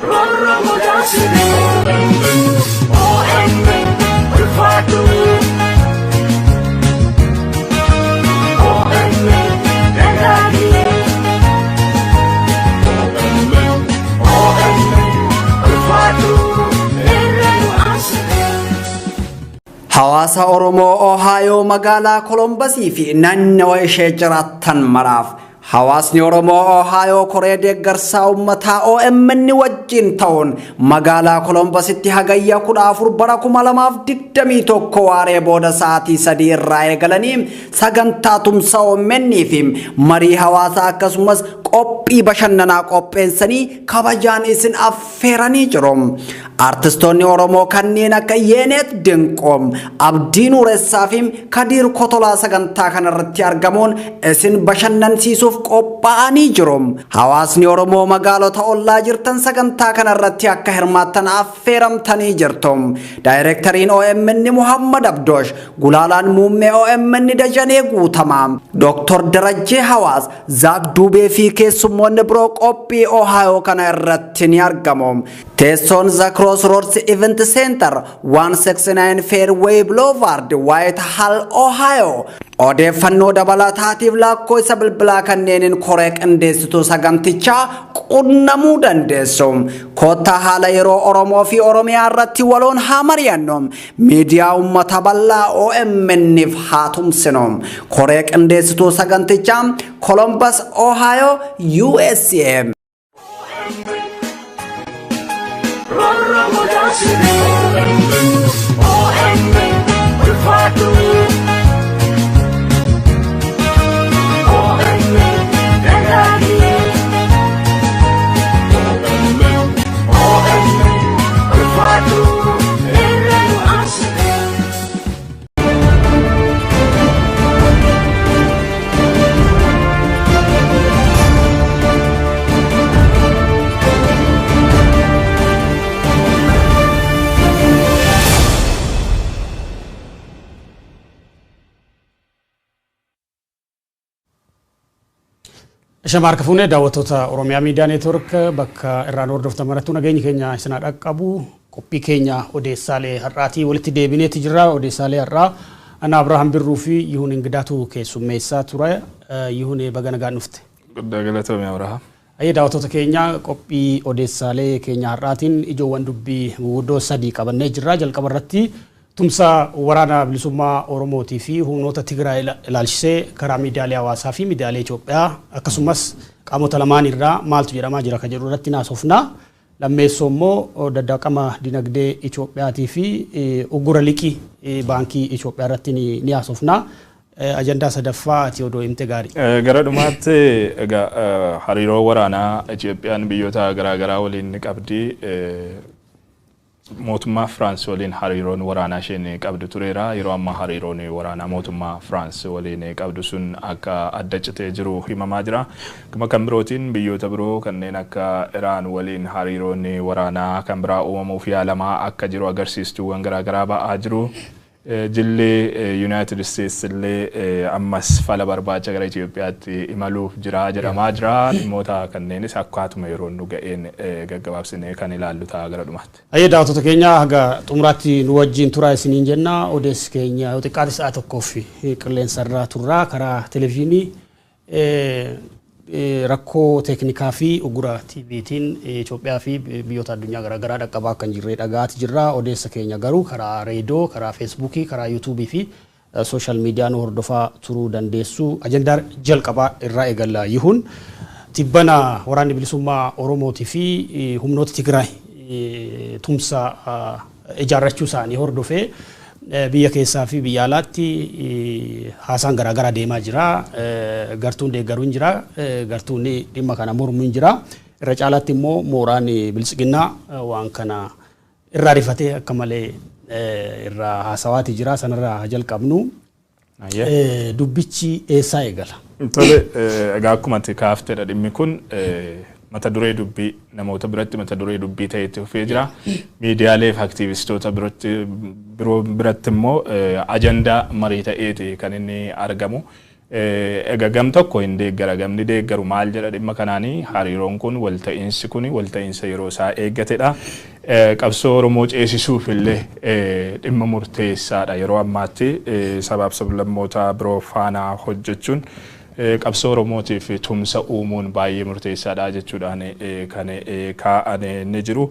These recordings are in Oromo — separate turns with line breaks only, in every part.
Roorroo mudaasire. OMN ulfaatu. OMN dagaagi. OMN OMN ulfaatu. Irra nu aansite.
Hawaasa Oromoo Ohaayoo magaalaa Kolombasii fi naannawa ishee jiraattan maraaf, hawaasni Oromoo Ohaayoo koree deeggarsaa uummataa OMN wajjin ta'uun magaalaa Kolombasitti Hagayya 14 bara 2021 waaree booda sa'aatii 3 irraa eegalanii sagantaa tumsa OMN fi marii hawaasaa akkasumas qophii bashannanaa qopheessanii kabajaan isin affeeranii jiru. Artistoonni Oromoo kanneen akka Yeeneet Dinqoo, Abdii Nuuressaa fi Kadiir Kotolaa sagantaa kanarratti argamuun isin bashannansiisuuf qophaa'anii jiru. Hawaasni Oromoo magaalota ollaa jirtan sagantaa kanarratti akka hirmaattan affeeramtanii jirtu. Daayireektariin OMN Muhammad Abdoosh, Gulaalaan muummee OMN Dajanee Guutamaa, Dr. Darajjee Hawaas, Zaak Duubee fi keessummoonni biroo qophii Ohaayoo kana irratti ni argamu. Teessoon The Crossroads Event Center, 169 Fairway Boulevard, White Hall, Ohio. Odeeffannoo dabalataatiif lakkoofsa bilbilaa kanneeniin koree qindeessituu sagantichaa qunnamuu dandeessu. Kottaa haala yeroo Oromoo fi Oromiyaa irratti waloon haa mari'annu. Miidiyaa uummata bal'aa OMN'if haa tumsinu. Koree qindeessituu sagantichaa, Columbus, Ohio, USA.
Roorroo mudaasire. OMN ulfaatu. OMN dagaagi. OMN OMN ulfaatu. Irra nu aansite.
Shama, harka fuunee daawwattoota Oromiyaa Miidiyaa Neetwork bakka irraan hordoftan marattuu, nageenyi keenya isin haa dhaqqabu. Qophii keenya odeessaalee har'aatii walitti deebineeti jirra. Odeessaalee har'aa ana Abrahaam Birruu fi Yihuun Ingidaatu keessummeessaa ture. Yihuun, baga nagaan dhufte.
Guddaa galatoomii, Abrahaam.
Ayyee, daawwattoota keenya, qophii odeessaalee keenya har'aatiin ijoowwan dubbii guguddoo sadii qabannee jirra. Jalqaba irratti tumsa waraana bilisummaa Oromootii fi humnoota Tigraay ilaalchisee karaa miidiyaalee hawaasaa fi miidiyaalee Itoophiyaa akkasumas qaamota lamaan irraa maaltu jedhamaa jira kan jedhu irratti haasofna. Lammeessoo immoo daddaqama dinagdee Itoophiyaatii fi uggura liqii baankii Itoophiyaa irratti ni haasofna. Ajandaa sadaffaa ati odoo himte gaarii.
Gara dhumaatti egaa hariiroo waraanaa Itoophiyaan biyyoota garaagaraa waliin ni qabdi. Mootummaa Firaans waliin hariiroon waraanaa isheen qabdu tureera. Yeroo ammaa hariiroon waraanaa mootummaa Firaans waliin qabdu sun akka adda citee jiru himamaa jira. Gama kan birootiin biyyoota biroo kanneen akka Iraan waliin hariiroon waraanaa kan biraa uumamuuf yaalamaa akka jiru agarsiistuuwwan garaagaraa ba'aa jiru. Jilli Yuunaayitid Isteets illee ammas fala barbaacha gara Itoophiyaatti imaluuf jira jedhamaa jira. Dhimmoota kanneenis akkaatuma yeroo nu ga'een gaggabaabsinee kan ilaallu ta'a gara dhumaatti.
Ayyee, daawwattoota keenya, haga xumuraatti nu wajjin turaa isiniin jenna. Odeessi keenya yoo xiqqaate sa'a tokkoof qilleensarraa turraa karaa televezyiinii rakkoo teeknikaa fi ugura TVtiin Itoophiyaa fi biyyoota addunyaa garaagaraa dhaqqabaa kan jirre dhagaati jirra. Odeessa keenya garuu karaa reediyoo, karaa feesbuukii, karaa yuutuubii fi social media nu hordofaa turuu dandeessu. Ajandaa jalqabaa irraa eegalla, Yihuun. Tibbana waraanni bilisummaa Oromootii fi humnoota Tigraay tumsa ijaarrachuu isaanii hordofee biyya keessaa fi biyya alaatti haasaan garaagaraa deemaa jira. Gartuun deeggaruu hin jira. Gartuun dhimma kana mormuu hin jira. Irra caalaatti immoo mooraan biltsiginnaa waan kana irraa rifatee akka malee irraa haasawaati jira. Sanarraa haa jalqabnu. Dubbichi eessaa eegala?
Tole, egaa akkuma ati kaaftedha, dhimmi kun mata duree dubbii namoota biratti mata duree dubbii ta'ee itti fufee jira. Miidiyaalee fi aktiivistoota biratti biroo biratti immoo ajandaa marii ta'eeti kan inni argamu. Egaa gam tokko hin deeggara, gamni deeggaru maal jedha dhimma kanaanii? Hariiroon kun, walta'iinsi kun walta'iinsa yeroo isaa eeggatedha. Qabsoo Oromoo ceesisuuf illee dhimma murteessaadha, yeroo ammaatti sabaaf sablammoota biroo faana hojjechuun, qabsoo Oromootiif tumsa uumuun baay'ee murteessaadha jechuudhaan kan kaa'an ni jiru.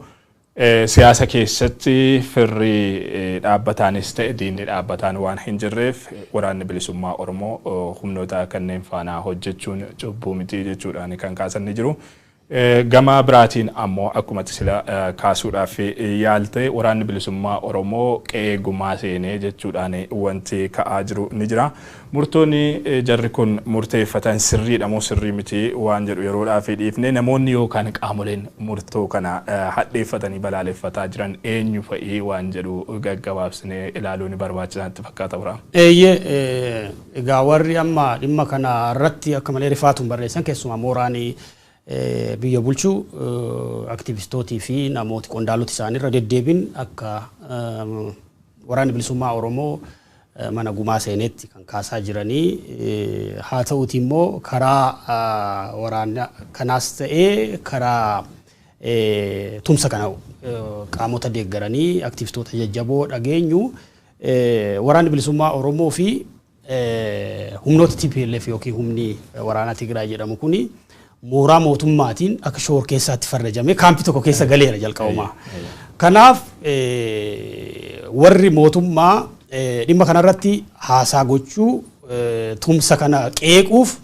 Siyaasa keessatti firri dhaabbataanis ta'e diinni dhaabbataan waan hin jirreef, Waraanni Bilisummaa Oromoo humnoota kanneen faana hojjechuun cubbuu miti jechuudhaan kan kaasan ni jiru. Gama biraatiin ammoo, akkuma sila kaasuudhaaf yaalte, Waraanni Bilisummaa Oromoo qe'ee gumaa seenee jechuudhaan wanti ka'aa jiru ni jira. Murtoonni jarri kun murteeffatan sirriidha moo sirrii miti waan jedhu yeroodhaaf dhiifne, namoonni yookaan qaamoleen murtoo kana hadheeffatanii balaaleffataa jiran eenyu fa'ii waan jedhu gaggabaabsinee ilaaluun ni barbaachisaa natti fakkaata biraa.
Eeyyee, egaa warri amma dhimma kana irratti akka malee rifaatuun barreessan, keessumaa mooraan biyya bulchuu, aktiivistootii fi namooti qondaalota isaaniirra deddeebiin akka Waraanni Bilisummaa Oromoo mana gumaa seeneetti kan kaasaa jiranii. Haa ta'uuti immoo karaa waraana kanaas ta'ee karaa tumsa kana qaamota deeggaranii aktiivistoota jajjaboo dhageenyu, Waraanni Bilisummaa Oromoo fi humnoota TPLF yookiin humni waraanaa Tigraay jedhamu kuni mooraa mootummaatiin akka shoor keessaatti farrajamee kaampii tokko keessa galeera jalqabumaa. Kanaaf warri mootummaa dhimma kanarratti haasaa gochuu, tumsa kana qeequuf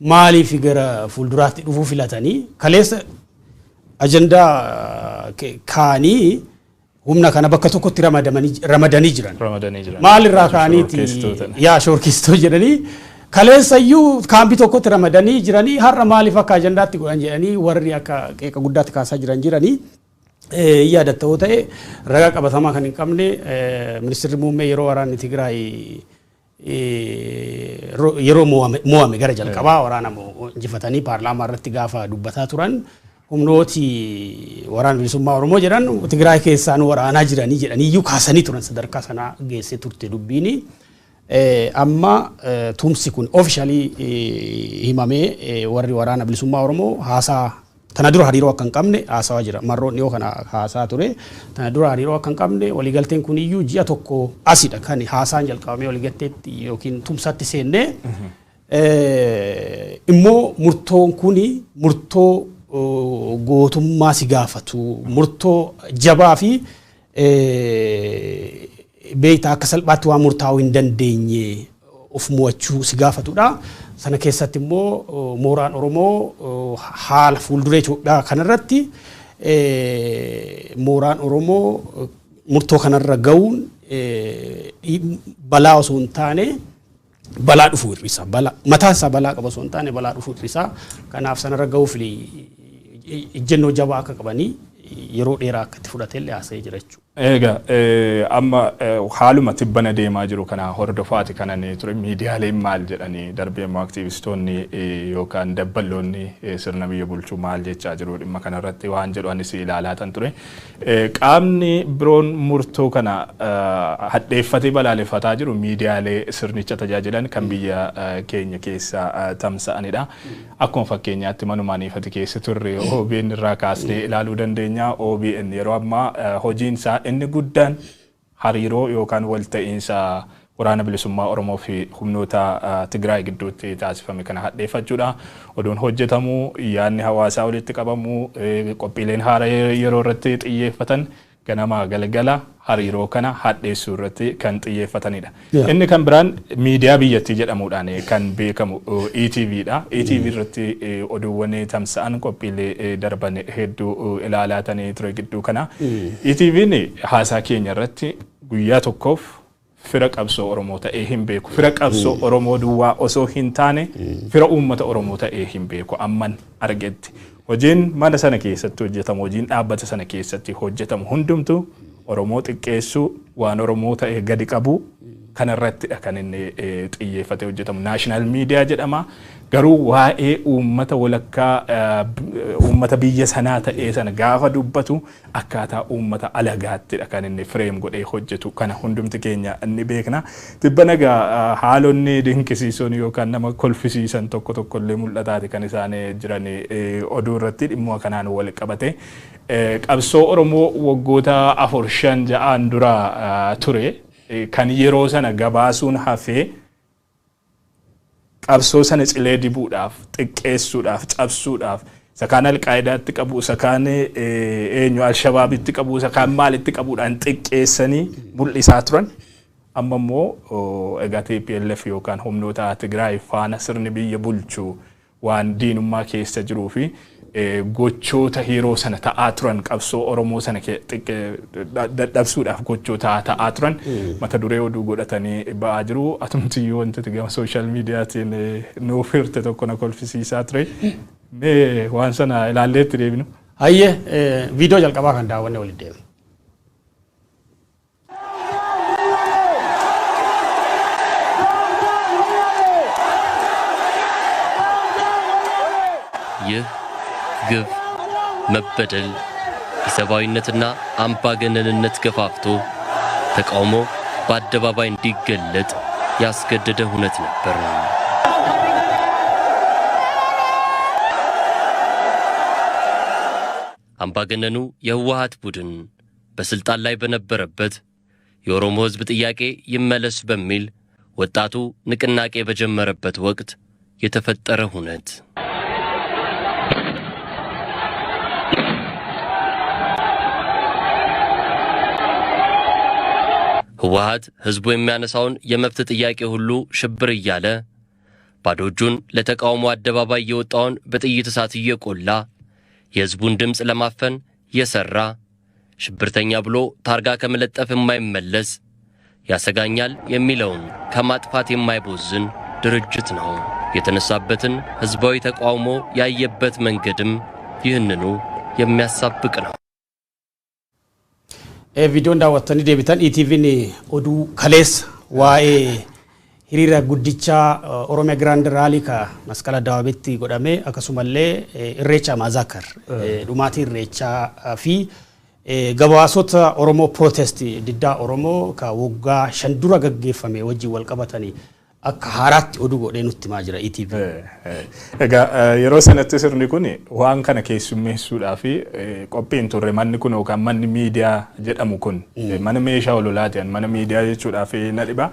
maaliif gara fuulduraatti dhufuu filatanii? Kaleessa ajandaa kaanii humna kana bakka tokkotti ramadanii jiran.
Ramadanii jiran.
Maalirraa kaaniiti yaa shoorkeessitoota jedhanii kaleessayyuu kaampii tokkotti ramadanii jiranii, har'a maaliif akka ajandaatti godhan jedhanii warri akka qeeqa guddaatti kaasaa jiran jiranii. Yaadatta yoo ta'e, ragaa qabatamaa kan hin qabne, ministeerri muummee yeroo waraanni Tigraay yeroo mo'ame gara jalqabaa waraana injifatanii paarlaamaa irratti gaafa dubbataa turan, humnooti Waraana Bilisummaa Oromoo jedhan Tigraay keessaan waraanaa jiranii jedhanii iyyuu kaasanii turan, sadarkaa sanaa geessee turte dubbiini. Amma tumsi kun officially himamee, warri Waraana Bilisummaa Oromoo haasaa tana dura hariiroo akka hin qabne haasawaa jira. Marroon dhiyoo kana haasaa ture. Tana dura hariiroo akka hin qabne, waliigalteen kun iyyuu ji'a tokko asidha kan haasaan jalqabamee waliigalteetti yookiin tumsatti seennee, immoo murtoon kuni murtoo gootummaa si gaafatu, murtoo jabaa fi beektaa akka salphaatti waan murtaa'uu hin dandeenye of mo'achuu si gaafatudha. Sana keessatti immoo mooraan Oromoo haala fuulduree Itoophiyaa kanarratti mooraan Oromoo murtoo kanarra ga'uun balaa osoo hin taane balaa dhufu hir'isa. Balaa mataan isaa balaa qaba osoo hin taane balaa dhufu hir'isa. Kanaaf sanarra ga'uuf ejjennoo jabaa akka qabanii yeroo dheeraa akka itti fudhate illee haasa'ee jira jechuudha.
Egaa amma haaluma tibbana deemaa jiru kana hordofaati kanan ture, miidiyaaleen maal jedhanii, darbee immoo aktiivistoonni yookaan dabballoonni sirna biyya bulchuu maal jechaa jiru dhimma kanarratti waan jedhu anis ilaalaa tan ture. Qaamni biroon murtoo kana hadheeffatee balaaleffataa jiru miidiyaalee sirnicha tajaajilan kan biyya keenya keessa tamsa'anidha. Akkuma fakkeenyaatti manumaan ifati keessa turre OBN irraa kaasnee ilaaluu dandeenya. OBN yeroo ammaa hojiin isaa inni guddaan hariiroo yookaan walta'iinsa Waraana Bilisummaa Oromoo fi humnoota Tigraay gidduutti taasifame kana hadheeffachuudha. Oduun hojjetamu, yaadni hawaasaa walitti qabamu, qophiileen haaraa yeroo irratti xiyyeeffatan ganamaa galgala hariiroo kana hadheessuu irratti kan xiyyeeffatanidha. Inni kan biraan miidiyaa biyyattii jedhamuudhaan kan beekamu ETV dha. ETV irratti oduuwwan tamsa'an, qophiilee darban hedduu ilaalaatanii ture gidduu kana. ETV'n haasaa keenya irratti guyyaa tokkoof fira qabsoo Oromoo ta'ee hin beeku. Fira qabsoo Oromoo duwwaa osoo hin taane fira uummata Oromoo ta'ee hin beeku amman argetti. Hojiin mana sana keessatti hojjetamu, hojiin dhaabbata sana keessatti hojjetamu hundumtu Oromoo xiqqeessuu, waan Oromoo ta'e gadi qabu. Kanarrattidha kan inni xiyyeeffatee hojjetamu. National media jedhama. Garuu waa'ee uummata walakkaa, uummata biyya sanaa ta'ee sana gaafa dubbatu akkaataa uummata alagaattidha kan inni frame godhee hojjetu. Kana hundumti keenya ni beekna. Tibbana egaa haalonni dinqisiisoon yookaan nama kolfisiisan tokko tokko illee mul'ataati kan isaan jiran oduu irratti dhimma kanaan wal qabate. Qabsoo Oromoo waggoota 4, 5, 6n dura ture kan yeroo sana gabaasuun hafee, qabsoo sana cilee dibuudhaaf, xiqqeessuudhaaf, cabsuudhaaf, isa kaan Alqaayidaatti qabu, isa kaan eenyu Alshabaabitti qabu, isa kaan maalitti qabuudhaan xiqqeessanii mul'isaa turan. Amma immoo egaa TPLF yookaan humnoota Tigraay faana sirni biyya bulchu waan diinummaa keessa jiruu fi gochoota yeroo sana ta'aa turan, qabsoo Oromoo sana dadhabsuudhaaf gochoota ta'aa turan mata duree oduu godhatanii ba'aa jiru. Atumtiyyuu wanti gama social mediaatiin nuuf hirte tokko na kolfisiisaa ture. Mee waan sana ilaallee itti deebinu.
Hayyee, viidiyoo jalqabaa kan daawwanne walitti deebinu.
ይህ ግፍ፣ መበደል፣ ኢሰብአዊነትና አምባገነንነት ገፋፍቶ ተቃውሞ በአደባባይ እንዲገለጥ ያስገደደ ሁነት ነበር። አምባገነኑ የህወሓት ቡድን በስልጣን ላይ በነበረበት የኦሮሞ ሕዝብ ጥያቄ ይመለስ በሚል ወጣቱ ንቅናቄ በጀመረበት ወቅት የተፈጠረ ሁነት። ህወሓት ህዝቡ የሚያነሳውን የመብት ጥያቄ ሁሉ ሽብር እያለ፣ ባዶ እጁን ለተቃውሞ አደባባይ የወጣውን በጥይት እሳት እየቆላ የህዝቡን ድምፅ ለማፈን የሰራ፣ ሽብርተኛ ብሎ ታርጋ ከመለጠፍ የማይመለስ፣ ያሰጋኛል የሚለውን ከማጥፋት የማይቦዝን ድርጅት ነው። የተነሳበትን ህዝባዊ ተቃውሞ ያየበት መንገድም ይህንኑ የሚያሳብቅ ነው።
Viidiyoon daawwattanii deebitan ETV'n oduu kaleessa waa'ee hiriira guddichaa Oromiyaa Grand Rally ka Masqala Addabaabayitti godhame, akkasumallee Irreecha massacre, dhumaatii Irreechaa fi gabaasota Oromoo protest, diddaa Oromoo ka waggaa 5 dura gaggeeffame wajjin wal qabatanii akka haaraatti oduu godhee nutti himaa jira ETV.
Egaa yeroo sanatti sirni kun waan kana keessummeessuudhaa fi qophiin turre. Manni kun yookaan manni miidiyaa jedhamu kun mana meeshaa ololaati, mana miidiyaa jechuudhaa fi na dhiba.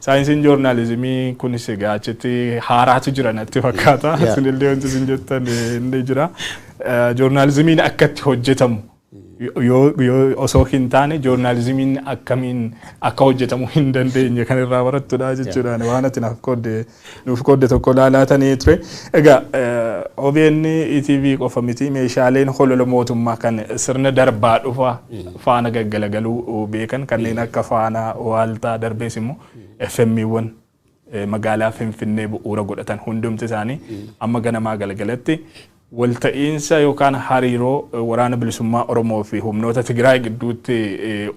Saayinsiin joornaalizimii kunis egaa achitti haaraatu jira natti fakkaata. Isinillee wanti isin jettan inni jira. Joornaalizimiin akkatti hojjetamu yoo osoo hin taane, joornaalizimiin akkamiin akka hojjetamu hin dandeenye kan irraa barattudha jechuudhaan waan ati naaf qoodde, nuuf qoodde tokko laalaatanii ture. Egaa OBN, ETV qofa miti, meeshaaleen holola mootummaa kan sirna darbaa dhufa faana gaggalagaluu beekan kanneen akka Faana, Waaltaa, darbees immoo FM'wwan magaalaa Finfinnee bu'uura godhatan hundumti isaanii amma ganamaa galgalatti walta'iinsa yookaan hariiroo Waraana Bilisummaa Oromoo fi humnoota Tigraay gidduutti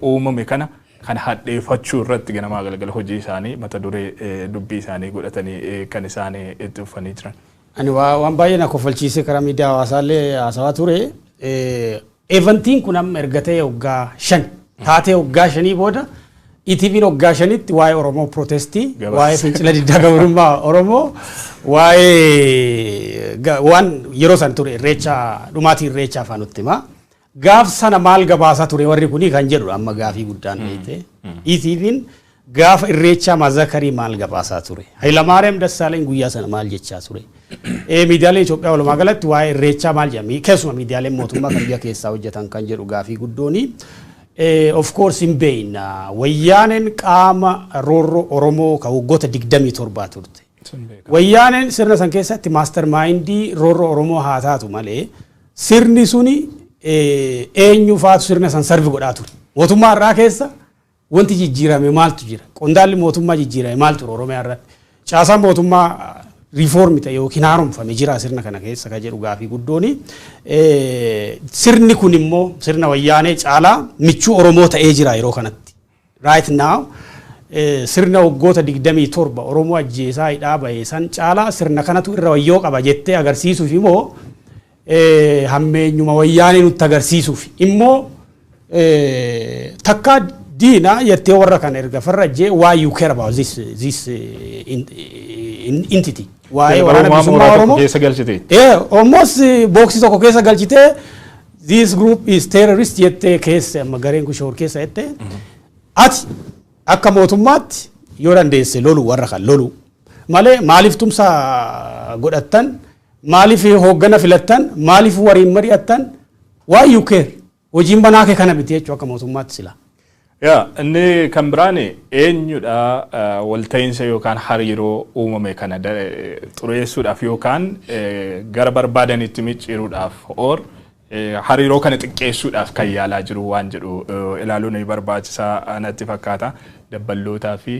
uumame kana kan hadheeffachuu irratti ganamaa galgala hojii isaanii mata duree dubbii isaanii godhatanii kan isaan itti uffanii jiran.
Ani waan baay'ee na kofalchiisee karaa miidiyaa hawaasaallee haasawaa ture. Eventiin kun amma erga ta'e waggaa 5, taatee waggaa 5 booda ETV'n waggaa 5tti waa'ee Oromoo protestii, waa'ee fincila diddaa gabrummaa Oromoo, waa'ee waan yeroo san ture Irreecha, dhumaatii Irreechaa afaan nutti hima. Gaaf sana maal gabaasaa ture warri kuni kan jedhu amma gaafii guddaan beekte. ETV'n gaafa Irreechaa massacreii maal gabaasaa ture? Hayilamaariyaam Dassaaleny guyyaa sana maal jechaa ture? Miidiyaaleen Itoophiyaa walumaa galatti waa'ee Irreechaa maal jedhama? Keessumaa miidiyaaleen mootummaa kan biyya keessaa hojjetan kan jedhu gaafii guddooni. Of course hin beekna. Wayyaaneen qaama roorroo Oromoo kan waggoota 27 turte. Wayyaaneen sirna san keessatti mastermindii roorroo Oromoo haa taatu malee, sirni suni eenyu faatu sirna san serve godhaa ture? Mootummaa irraa keessa wanti jijjiirame maaltu jira? Qondaalli mootummaa jijjiirame maal ture Oromiyaa irratti? Caasaan mootummaa reform ta'e yookiin haaromfame jira sirna kana keessa kan jedhu gaafii guddooni. Sirni kun immoo sirna Wayyaanee caalaa michuu Oromoo ta'ee jira yeroo kanatti. Right now Sirna waggoota 27 Oromoo ajjeesaa hidhaa bahe san caalaa sirna kanatu irra wayyoo qaba jettee agarsiisuuf immoo, hammeenyuma wayyaanee nutti agarsiisuuf immoo, takka diina jettee warra kana erga farrajjee, why you care about this entity? Waa'ee waraana bilisummaa Oromoo
keessa galchite.
Almost box tokko keessa galchitee, "This group is terrorist" jettee keessa, amma gareen kun shoor keessa jettee, ati akka mootummaatti yoo dandeesse lolu, warra kan lolu malee, maaliif tumsa godhattan? Maaliif hooggana filattan? Maaliif wariin mari'attan? Why you care? Hojiin banaa kee kana miti jechuu akka mootummaatti sila.
Yaa, inni kan biraan eenyudha walta'iinsa yookaan hariiroo uumame kana xureessuudhaaf yookaan gara barbaadanitti micciiruudhaaf or hariiroo kana xiqqeessuudhaaf kan yaalaa jiru waan jedhu ilaaluun ni barbaachisaa natti fakkaata. Dabballootaa fi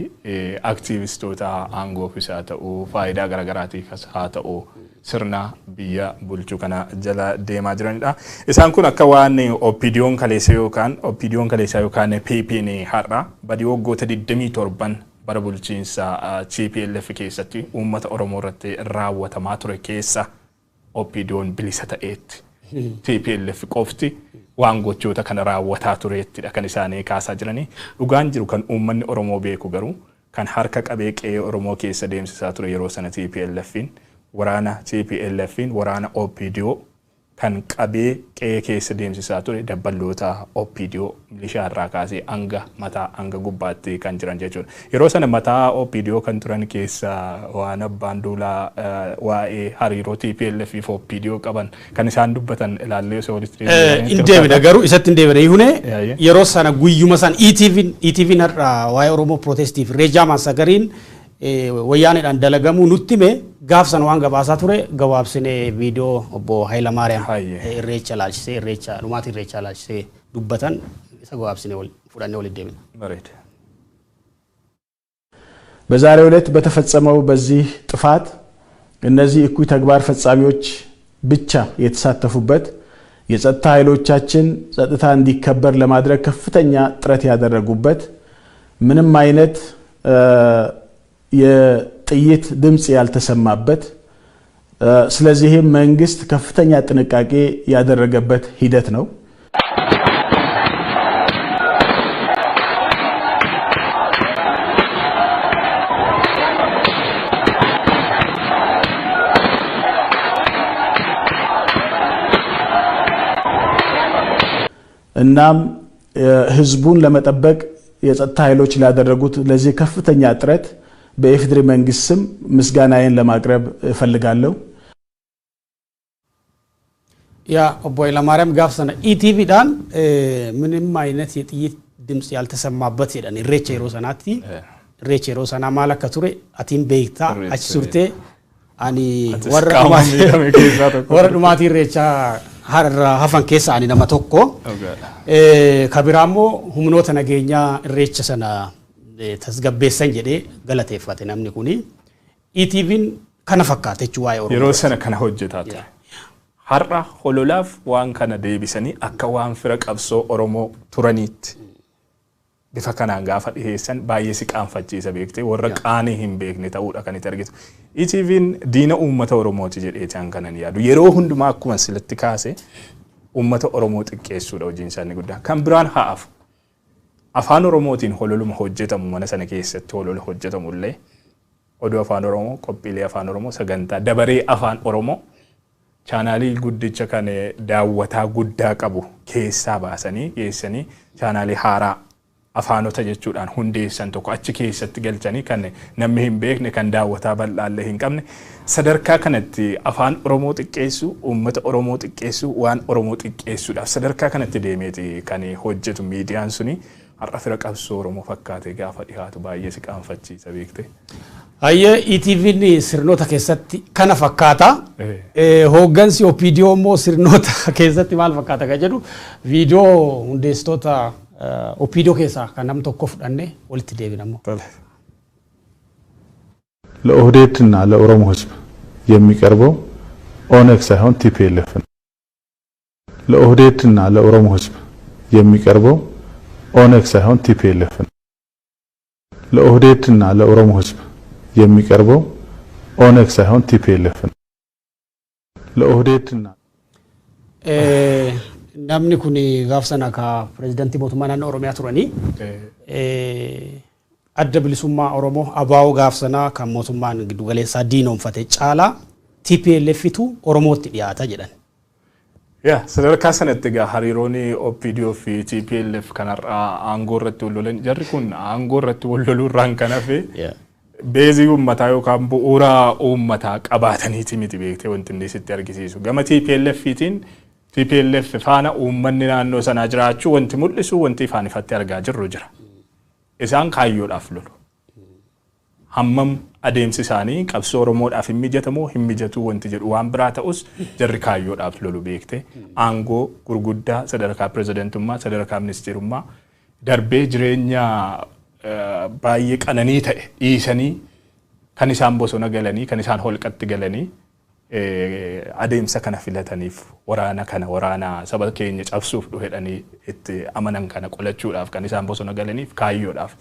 aktiivistoota aangoofis haa ta'u, faayidaa garaagaraatiifis haa ta'u, sirna biyya bulchuu kana jala deemaa jiranidha. Isaan kun akka waan OPDOn kaleessa yookaan OPDOn kaleessaa yookaan PP'n har'a badii waggoota 27 bara bulchiinsa TPLF keessatti uummata Oromoo irratti raawwatamaa ture keessa OPDOn bilisa ta'eetti, TPLF qofti waan gochoota kana raawwataa tureettidha kan isaanii kaasaa jiranii. Dhugaan jiru kan uummanni Oromoo beeku garuu, kan harka qabee qe'ee Oromoo keessa deemsisaa ture yeroo sana TPLFin, waraana TPLFin, waraana OPDO kan qabee qe'ee keessa deemsisaa ture dabballoota OPDO, milishaa irraa kaasee hanga mataa hanga gubbaatti kan jiran jechuudha. Yeroo sana mataa OPDO kan turan keessa waan abbaan duulaa waa'ee hariiroo TPLF fi OPDO qaban kan isaan dubbatan ilaallee osoo walitti
Hin deebina, garuu isatti hin deebina ihune. Yeroo sana guyyuma san ETV'n har'a waa'ee Oromoo protestiif Irreechaa massacreiin wayyaaneedhaan dalagamuu nutti hime, gaaf sana waan gabaasaa ture gabaabsinee viidiyoo obbo Hayilamaariyaam Irreecha laalchisee, Irreecha dhumaatii Irreechaa laalchisee dubbatan isa gabaabsinee fudhannee walitti deebina.
Bareeda.
በዛሬው ዕለት በተፈጸመው በዚህ ጥፋት እነዚህ እኩይ ተግባር ፈጻሚዎች ብቻ የተሳተፉበት፣ የጸጥታ ኃይሎቻችን ጸጥታ እንዲከበር ለማድረግ ከፍተኛ ጥረት ያደረጉበት፣ ምንም አይነት የጥይት ድምፅ ያልተሰማበት፣ ስለዚህም መንግስት ከፍተኛ ጥንቃቄ ያደረገበት ሂደት ነው። እናም ህዝቡን ለመጠበቅ የጸጥታ ኃይሎች ላደረጉት ለዚህ ከፍተኛ ጥረት በኢፌዴሪ መንግስት ስም ምስጋናዬን ለማቅረብ እፈልጋለሁ።
Yaa, obbo Hayilamaariyaam gaaf sana ETVdhaan ምንም አይነት የጥይት ድምፅ ያልተሰማበት jedhan. Irreecha yeroo sanaatti, irreecha yeroo sanaa maal akka ture atiin beektaa, achi turtee. Ani warra dhumaatii irreechaa har'a hafan keessa ani nama tokko. Ka biraa immoo humnoota nageenyaa irreecha sana tasgabbeessan jedhee galateeffate namni kuni. ETV'n kana fakkaata jechuun waa'ee Oromoo.
Yeroo sana kana hojjetaa ture. Har'a hololaaf waan kana deebisanii akka waan fira qabsoo Oromoo turaniitti bifa kanaan gaafa dhiheessan baay'ee si qaanfachiisa, beektee, warra qaanii hin beekne ta'uudha kan itti argitu. ETV'n diina uummata Oromooti jedheeti an kanan yaadu. Yeroo hundumaa akkuma silatti kaase uummata Oromoo xiqqeessuudha hojiin isaanii guddaa. Kan biraan haa hafu. Afaan Oromootiin hololuma hojjetamu, mana sana keessatti holola hojjetamu illee, oduu afaan Oromoo, qophiilee afaan Oromoo, sagantaa dabaree afaan Oromoo chaanaalii guddicha kan daawwataa guddaa qabu keessaa baasanii geessanii chaanaalii haaraa afaanota jechuudhaan hundeessan tokko achi keessatti galchanii, kan namni hin beekne, kan daawwataa bal'aallee hin qabne, sadarkaa kanatti afaan Oromoo xiqqeessu, uummata Oromoo xiqqeessu, waan Oromoo xiqqeessuudhaaf sadarkaa kanatti deemeeti kan hojjetu miidiyaan suni. Har'a fira qabsoo Oromoo fakkaatee gaafa dhiyaatu baay'ee si qaanfachiisa, beekte.
Hayyee, ETV'n sirnoota keessatti kana fakkaata. Hooggansi OPDO immoo sirnoota keessatti maal fakkaata kan jedhu viidiyoo hundeessitoota OPDO keessaa kan nam tokko fudhanne walitti deebina immoo.
ለኦህዴድ እና ለኦሮሞ ሕዝብ የሚቀርበው ኦነግ ሳይሆን ቲፒኤልኤፍ ነው። ለኦህዴድ እና ለኦሮሞ ሕዝብ የሚቀርበው ኦነግ ሳይሆን ቲፒኤልኤፍ ነው። ለኦህዴድና ለኦሮሞ ህዝብ የሚቀርበው ኦነግ ሳይሆን ቲፒኤልኤፍ ነው። ለኦህዴድና
Namni kun gaaf sana ka pireezidantii mootummaa naannoo Oromiyaa turanii Adda Bilisummaa Oromoo ABO gaaf sanaa kan mootummaan giddugaleessaa diinoomfate caalaa TPLFtu Oromootti dhiyaata jedhan.
Yaa, sadarkaa sanatti egaa hariiroon OPDO fi TPLF kanarraa aangoo irratti wal lolan, jarri kun aangoo irratti wal loluu irraan kan hafe base uummataa yookaan bu'uura uummataa qabaataniiti miti, beektee, wanti inni sitti argisiisu. Gama TPLFtiin TPLF faana uummanni naannoo sanaa jiraachuu wanti mul'isu, wanti ifaan ifatti argaa jirru jira. Isaan kaayyoodhaaf lolu. Hammam adeemsi isaanii qabsoo Oromoodhaaf hin mijatamoo hin mijatu wanti jedhu waan biraa ta'us, jarri kaayyoodhaaf lolu, beekte, aangoo gurguddaa sadarkaa pirezidantummaa, sadarkaa ministeerummaa darbee jireenya baay'ee qananii ta'e dhiisanii kan isaan bosona galanii, kan isaan holqatti galanii adeemsa kana filataniif, waraana kana, waraana saba keenya cabsuuf dhufe itti amanan kana qolachuudhaaf kan isaan bosona galaniif kaayyoodhaaf.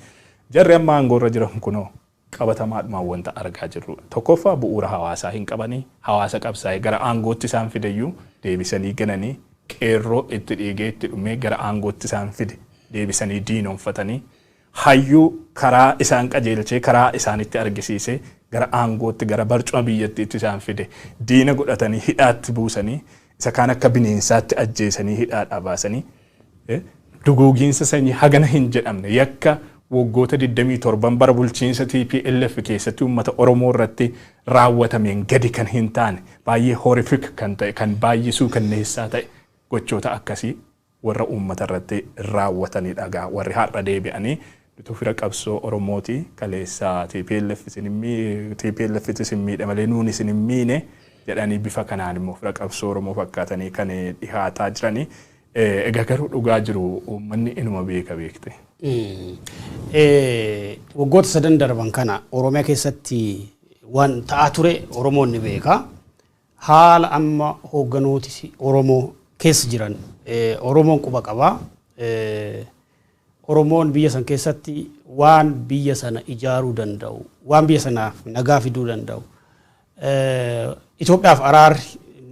Jarri amma aangoorra jiran kunoo qabatamaadhumaan wanta argaa jirru. Tokkoffaa, bu'uura hawaasaa hin qabanii, hawaasa qabsaa'ee gara aangootti isaan fideyyuu deebisanii gananii, qeerroo itti dhiigee itti dhumee gara aangootti isaan fide deebisanii diinoomfatanii, hayyuu karaa isaan qajeelchee karaa isaanitti argisiisee gara aangootti, gara barcuma biyyattiitti isaan fide diina godhatanii hidhaatti buusanii, isa kaan akka bineensaatti ajjeesanii hidhaadhaa baasanii, duguugiinsa sanyii hagana hin jedhamne, yakka waggoota 27 bara bulchiinsa TPLF keessatti uummata Oromoo irratti raawwatameen gadi kan hin taane, baay'ee horrific kan ta'e, kan baay'ee suukanneessaa ta'e, gochoota akkasii warra uummata irratti raawwatanidha. Gaa warri har'a deebi'anii nutu fira qabsoo Oromooti, kaleessa TPLF isin TPLF isin miidhe malee nuun isin hin miine jedhanii, bifa kanaan immoo fira qabsoo Oromoo fakkaatanii kan dhihaataa jiranii. Egaa garuu dhugaa jiru uummanni inuma beeka, beekte.
Waggoota sadan darban kana Oromiyaa keessatti waan ta'aa ture Oromoon ni beeka. Haala amma hoogganooti Oromoo keessa jiran Oromoon quba qaba. Oromoon biyya san keessatti waan biyya sana ijaaruu danda'u, waan biyya sanaaf nagaa fiduu danda'u, Itoophiyaaf araarri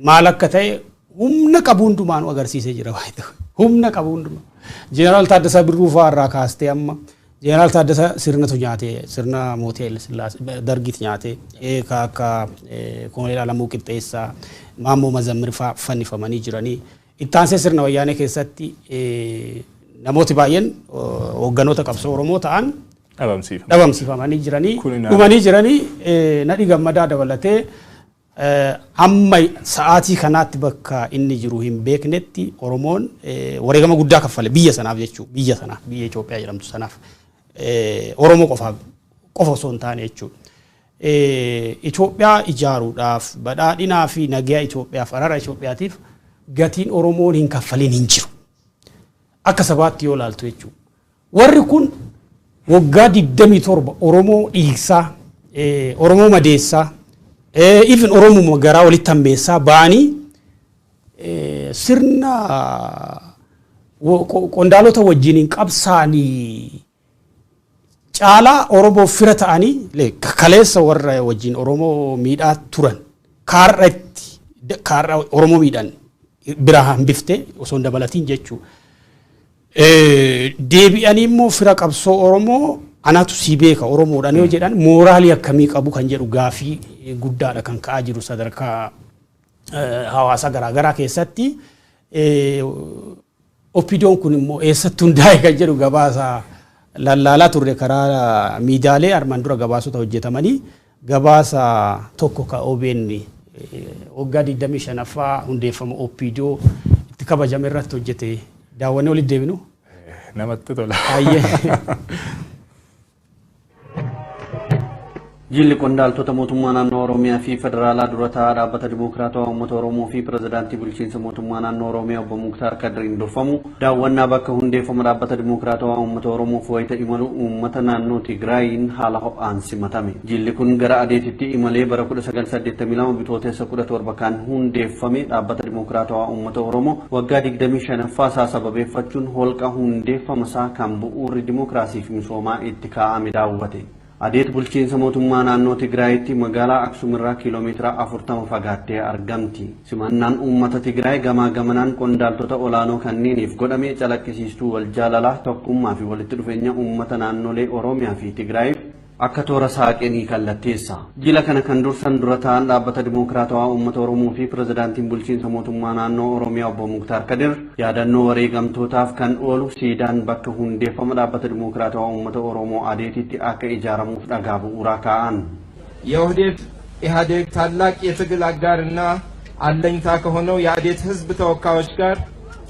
maal akka ta'e humna qabu hundumaanuu agarsiisee jira. Humna qabu hundumaa. Jeneraal Taaddasaa Birruu fa'aa irraa kaastee, amma Jeneraal Taaddasaa sirnatu nyaate, sirna mootii Haile Sillaasee Dargiit nyaate, akka Koloneel Alamuu Qixxeessaa, Maammoo Mazammir fa'aa fannifamanii jiranii. Ittaansee sirna wayyaanee keessatti namooti baay'een hoogganoota qabsoo Oromoo ta'an dhabamsiifamanii jiranii, dhumanii jiranii. Nadhi Gammadaa dabalatee amma sa'aatii kanaatti bakka inni jiru hin beeknetti Oromoon wareegama guddaa kaffale biyya sanaaf jechuudha. Biyya sanaaf, biyya Itoophiyaa jedhamtu sanaaf, Oromoo qofaaf qofa osoo hin taane jechuudha. Itoophiyaa ijaaruudhaaf, badhaadhinaa fi nagaa Itoophiyaaf, araara Itoophiyaatiif gatiin Oromoon hin kaffalin hin jiru. Akka sabaatti yoo ilaaltu jechuudha. Warri kun waggaa 27 Oromoo dhiigsaa, Oromoo madeessaa, even Oromoo garaa walitti hammeessaa ba'anii sirna qondaalota wajjin hin qabsaanii caalaa Oromoo fira ta'anii, kaleessa warra wajjin Oromoo miidhaa turan kaarra itti kaarra Oromoo miidhan biraa hambiftee osoo hin dabalatiin jechuudha. Deebi'anii immoo fira qabsoo Oromoo anatu si beeka Oromoodhaan yoo jedhan mooraalii akkamii qabu kan jedhu gaafii guddaadha kan ka'aa jiru sadarkaa hawaasa garaagaraa keessatti. OPDOn kun immoo eessatti hundaa'e kan jedhu gabaasa lallaalaa turre karaa miidiyaalee armaan dura gabaasota hojjetamanii, gabaasa tokko ka OBN waggaa 25ffaa hundeeffama OPDO itti kabajame irratti hojjete daawwannee walitti deebinu.
Namatti tola.
Baay'ee.
Jilli qondaaltota mootummaa naannoo Oromiyaa fi Federaalaa dura taa'aa Dhaabbata Dimokiraatawaa Uummata Oromoo fi Pirezidaantii Bulchiinsa Mootummaa Naannoo Oromiyaa Obbo Muktaar Kadiriin durfamu daawwannaa bakka hundeeffama Dhaabbata Dimokiraatawaa Uummata Oromoof wayita imalu uummata naannoo Tigraayiin haala ho'aan simatame. Jilli kun gara Adeetitti imalee bara 1982 Bitootessa 17 kan hundeeffame Dhaabbata Dimokiraatawaa Uummata Oromoo waggaa 25ffaa isaa sababeeffachuun holqa hundeeffama isaa kan bu'uurri dimokiraasii fi misoomaa itti kaa'ame daawwate. Adeet bulchiinsa mootummaa naannoo Tigraayitti magaalaa Aksum irraa kiiloomeetira 40 fagaattee argamti. Simannaan uummata Tigraay gamaa gamanaan qondaaltota olaanoo kanneeniif godhame calaqqisiistuu wal jaalalaa, tokkummaa fi walitti dhufeenya uummata naannolee Oromiyaa fi Tigraayiif akka toora saaqenii kallatteessa. Jila kana kan dursan dura ta'an Dhaabbata Dimokiraatawaa Uummata Oromoo fi Pirezidaantiin Bulchiinsa Mootummaa Naannoo Oromiyaa Obbo Muktaar Kadir yaadannoo wareegamtootaaf kan oolu siidaan bakka hundeeffama Dhaabbata Dimokiraatawaa Uummata Oromoo Adeetitti akka ijaaramuuf dhagaa bu'uuraa kaa'an.
የኦህዴድ ኢህአዴግ ታላቅ የትግል አጋርና አለኝታ ከሆነው የአዴት ህዝብ ተወካዮች ጋር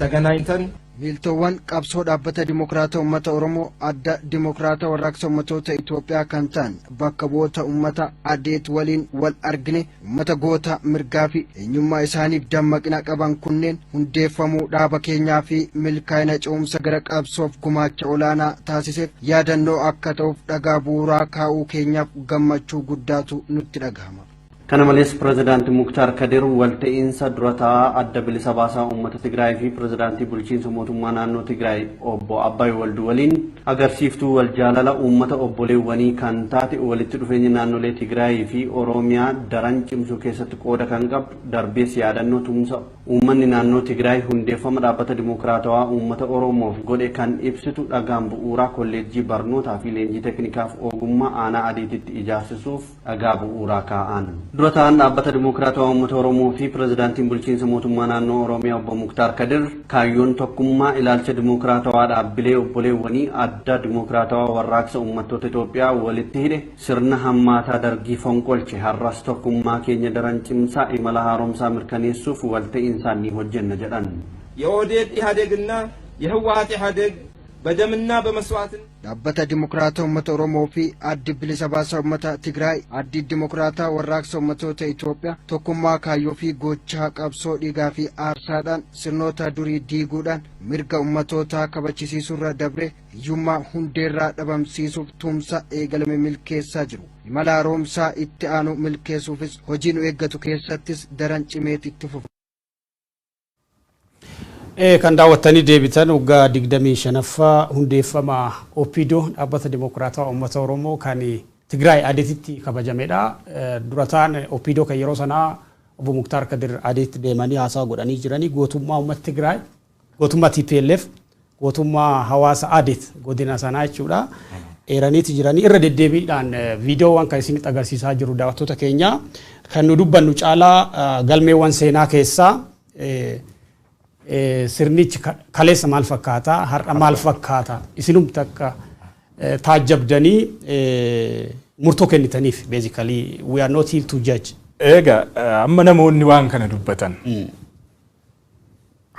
ተገናኝተን
Miiltoowwan qabsoo Dhaabbata Dimokiraata Uummata Oromoo, Adda Dimokiraata Warraaqsa Uummattoota Itoophiyaa kan ta'an bakka bu'oota uummata Adeet waliin wal argine. Uummata goota mirgaa fi eenyummaa isaaniif dammaqina qaban kunneen hundeeffamuu dhaaba keenyaa fi milkaa'ina ce'umsa gara qabsoof gumaacha olaanaa taasiseef yaadannoo akka ta'uuf dhagaa bu'uuraa kaa'uu keenyaaf gammachuu guddaatu nutti dhagahama.
Kana malees Pirezidaanti Muktaar Kadir walta'iinsa dura taa'aa Adda Bilisa Baasaa Uummata Tigraay fi Pirezidaantii Bulchiinsa Mootummaa Naannoo Tigraay Obbo Abbaay Walduu waliin agarsiiftuu wal jaalala uummata obboleewwanii kan taate, walitti dhufeenya naannolee Tigraay fi Oromiyaa daran cimsuu keessatti qooda kan qabdu, darbees yaadannoo tumsa uummanni naannoo Tigraay hundeeffama Dhaabbata Dimokiraatawaa Uummata Oromoof godhe kan ibsitu dhagaan bu'uuraa kolleejjii barnootaa fi leenjii teeknikaaf ogummaa aanaa Adeetitti ijaarsisuuf dhagaa bu'uuraa kaa'an. Dura ta'an Dhaabbata Dimokiraatawaa Uummata Oromoo fi Pirezidaantiin Bulchiinsa Mootummaa Naannoo Oromiyaa Obbo Muktaar Kadir kaayyoon tokkummaa ilaalcha dimokiraatawaa dhaabbilee obboleewwanii Adda Dimokiraatawaa Warraaqsa Uummattoota Itoophiyaa walitti hidhe sirna hammaataa Dargii fonqolche. Har'as tokkummaa keenya daran cimsaa imala haaromsaa mirkaneessuuf walta'iinsaan ni hojjenna jedhan.
የኦህዴድ ኢህአዴግና የህወሀት ኢህአዴግ በደምና በመስዋዕት
Dhaabbata Dimokiraata Uummata Oromoo fi Addi Bilisa Baasaa Uummata Tigraay, Addi Dimokiraataa Warraaqsa Uummattoota Itoophiyaa tokkummaa kaayyoo fi gochaa qabsoo dhiigaa fi aarsaadhaan sirnoota durii diiguudhaan mirga uummatootaa kabachisiisuurra dabre hiyyummaa hundeerraa dhabamsiisuuf tumsa eegalame milkeessaa jiru. Imala haaromsaa itti aanu milkeessuufis hojii nu eeggatu keessattis daran cimeet itti fufa.
Kan daawwattanii deebitan waggaa 25ffaa hundeeffama OPDO, Dhaabbata Dimokiraataa Uummata Oromoo, kan Tigraay Adeetitti kabajamedha. Dura ta'an OPDO kan yeroo sanaa Obbo Muktaar Kadir Adeetitti deemanii haasaa godhanii jiranii gootummaa uummata Tigraay, gootummaa TPLF, gootummaa hawaasa Adeet godina sanaa jechuudha. Eeraniiti jiranii irra deddeebiidhaan viidiyoowwan kan isinitti agarsiisaa jiru daawwattoota keenya kan nu dubbannu caalaa galmeewwan seenaa keessaa sirnichi kaleessa maal fakkaata, har'a maal fakkaata, isinumti akka taajjabdanii murtoo kennitaniif. Basically, we are not here to judge.
Egaa amma namoonni waan kana dubbatan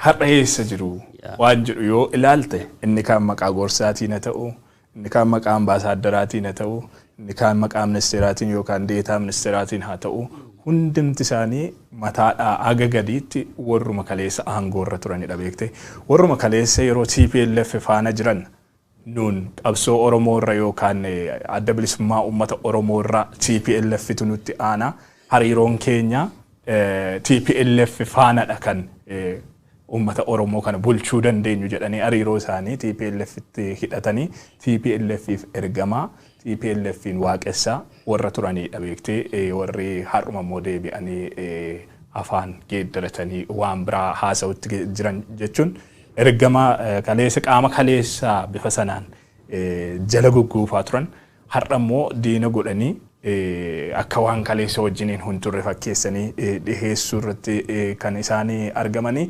har'a eessa jiru waan jedhu yoo ilaalte, inni kaan maqaa gorsaatiin haa ta'u, inni kaan maqaa ambaasaaddaraatiin haa ta'u, inni kaan maqaa ministeeraatiin yookaan deetaa ministeeraatiin haa ta'u, hundumti isaanii mataadhaa haga gadiitti warruma kaleessa aangoorra turanidha beekte. Warruma kaleessa yeroo TPLF faana jiran nuun qabsoo Oromoo irra yookaan Adda Bilisummaa Uummata Oromoo irra TPLF tu nutti aana, hariiroon keenya TPLF faanadha kan uummata Oromoo kana bulchuu dandeenyu jedhanii hariiroo isaanii TPLF tti hidhatanii TPLFif ergamaa, TPLFin waaqessaa warra turanidha beektee. Warri har'uma immoo deebi'anii afaan geeddaratanii waan biraa haasa'utti jiran jechuun ergama kaleessa qaama kaleessaa bifa sanaan jala gugguufaa turan har'a immoo diina godhanii akka waan kaleessa wajjiniin hin turre fakkeessanii dhiheessuu irratti kan isaanii argamanii.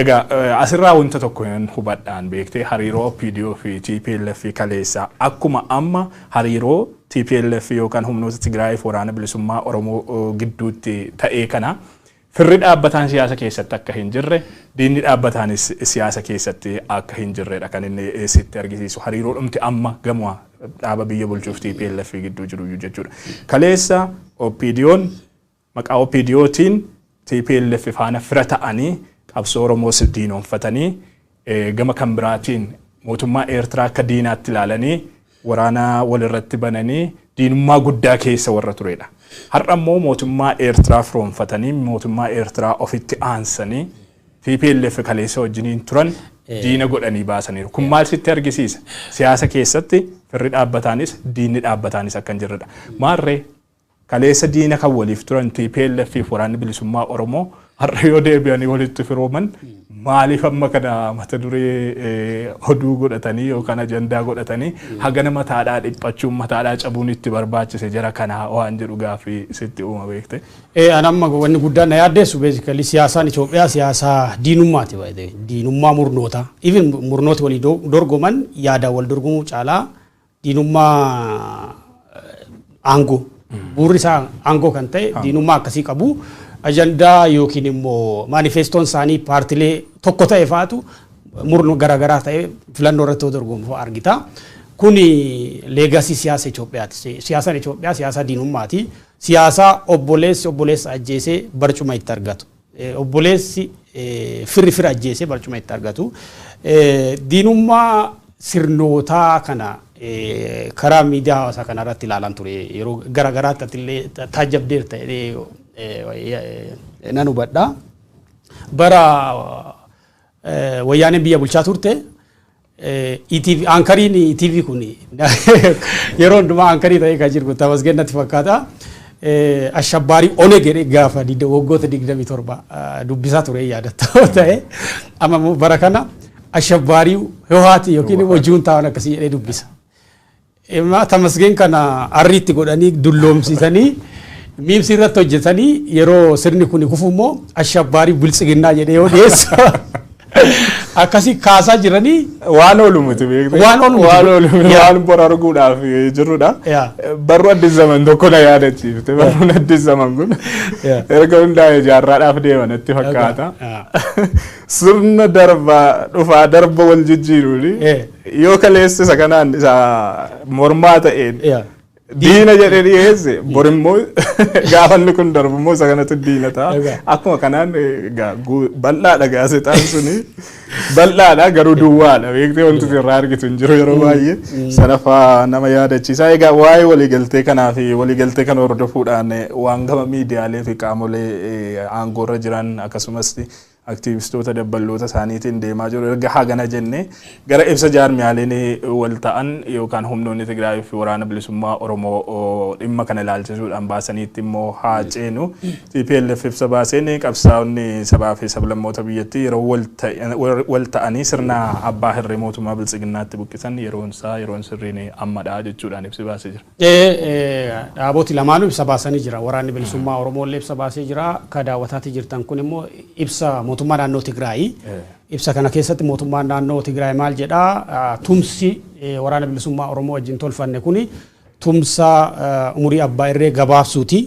Egaa asirraa wanta tokko hin hubadhaan beektee, hariiroo OPDO fi TPLF kaleessaa akkuma amma hariiroo TPLF yookaan humnoota Tigraay fi Waraana Bilisummaa Oromoo gidduutti ta'ee kana firri dhaabbataan siyaasa keessatti akka hin jirre, diinni dhaabbataanis siyaasa keessatti akka hin jirredha kan inni sitti argisiisu, hariiroo dhumti amma gama dhaaba biyya bulchuuf TPLF gidduu jiru jechuudha. Kaleessa OPDO'n Maqaa OPDOtiin TPLF faana fira ta'anii qabsoo Oromoos diinoomfatanii, gama kan biraatiin mootummaa Eertiraa akka diinaatti ilaalanii waraana walirratti bananii diinummaa guddaa keessa warra turedha. Har'a immoo mootummaa Eertiraa firoomfatanii, mootummaa Eertiraa ofitti aansanii, TPLF kaleessa wajjiniin turan diina godhanii baasaniiru. Kun maal sitti argisiisa? Siyaasa keessatti firri dhaabbataanis diinni dhaabbataanis akka hin jirredha. Maarree kaleessa diina kan waliif turan TPLF fi waraanni bilisummaa Oromoo har'a yoo deebi'anii walitti firooman, maaliif amma kana mata duree oduu godhatanii yookaan ajandaa godhatanii hagana mataadhaa dhiphachuun, mataadhaa cabuun itti barbaachise jara kanaa waan jedhu gaaffii sitti uuma, beekte.
An amma wanni guddaan na yaaddeessu, basically siyaasaan Itoophiyaa siyaasaa diinummaati baay'ee, diinummaa murnoota. Even murnooti walii dorgoman yaadaan wal dorgomuu caalaa diinummaa aangoo, bu'uurri isaa aangoo kan ta'e, diinummaa akkasii qabu. Ajandaa yookiin immoo maanifeestoon isaanii paartilee tokko ta'e faatu murnu garaagaraa ta'e filannoo irratti yoo dorgomu fa'a argita. Kuni legacy siyaasa Itoophiyaati. Siyaasaan Itoophiyaa siyaasa diinummaati. Siyaasa obboleessi obboleessa ajjeesee barcuma itti argatu. Obboleessi, firri fira ajjeesee barcuma itti argatu. Diinummaa sirnootaa kana karaa miidiyaa hawaasaa kana irratti ilaalan ture, yeroo garaagaraatti atillee taajjabdeerta jedhee nan hubadha. Bara wayyaaneen biyya bulchaa turte, ETV anchoriin ETV kun yeroo hundumaa anchorii ta'ee kan jiru Tamasgeen natti fakkaata. Ashabbaarii Oneg jedhee gaafa waggoota 27 dubbisaa ture yaadatta ta'e, amma immoo bara kana ashabbaarii Hiwaati yookiin immoo juuntaa akkasii jedhee dubbisa. Tamasgeen kana arriitti godhanii dulloomsisanii memes irratti hojjetanii, yeroo sirni kun kufu immoo ashabbaarii biltsiginnaa jedhee yoo dhiyeessu akkasii kaasaa jiranii.
Waan oolu miti, beekte.
Waan oolu miti.
Waan oolu miti. Waan bor arguudhaaf jirrudha. Barruu Addis Zaman tokko na yaadachiifte. Barruun Addis Zaman kun erga hundaa'e jaarraadhaaf deema natti fakkaata. Sirna darbaa dhufaa darba wal jijjiiruuni yoo kaleessa isa kanaan isa mormaa ta'een diina jedhee dhiyeesse, bor immoo gaafa inni kun darbu immoo isa kanatu diina ta'a. Akkuma kanaan egaa bal'aadha, gaazexaan suni bal'aadha garuu duwwaadha, beektee, wanti irraa argitu hin jiru yeroo baay'ee. Sanafaa nama yaadachiisa. Egaa waa'ee waliigaltee kanaa fi waliigaltee kana hordofuudhaan waan gama miidiyaalee fi qaamolee aangoorra jiran akkasumas aktiivistoota dabballoota isaaniitiin deemaa jiru erga hagana jenne, gara ibsa jaarmiyaaleen wal ta'an yookaan humnoonni Tigraay fi waraana bilisummaa Oromoo dhimma kana ilaalchisuudhaan baasaniitti immoo haa ceenu. TPLF ibsa baaseen qabsaa'onni sabaa fi sablammoota biyyattii yeroo wal ta'anii sirna abbaa hirree mootummaa biltsiginnaatti buqqisan yeroon isaa yeroon sirriin ammadha jechuudhaan ibsi baasee jira.
Dhaaboti lamaanuu ibsa baasanii jira. Waraanni bilisummaa Oromoo illee ibsa baasee jira. Ka daawwataatti jirtan kun immoo ibsa mootummaa naannoo Tigraayi. Ibsa kana keessatti mootummaan naannoo Tigraay maal jedhaa? Tumsi waraana bilisummaa Oromoo wajjin tolfanne kuni tumsa umurii abbaa irree gabaabsuuti.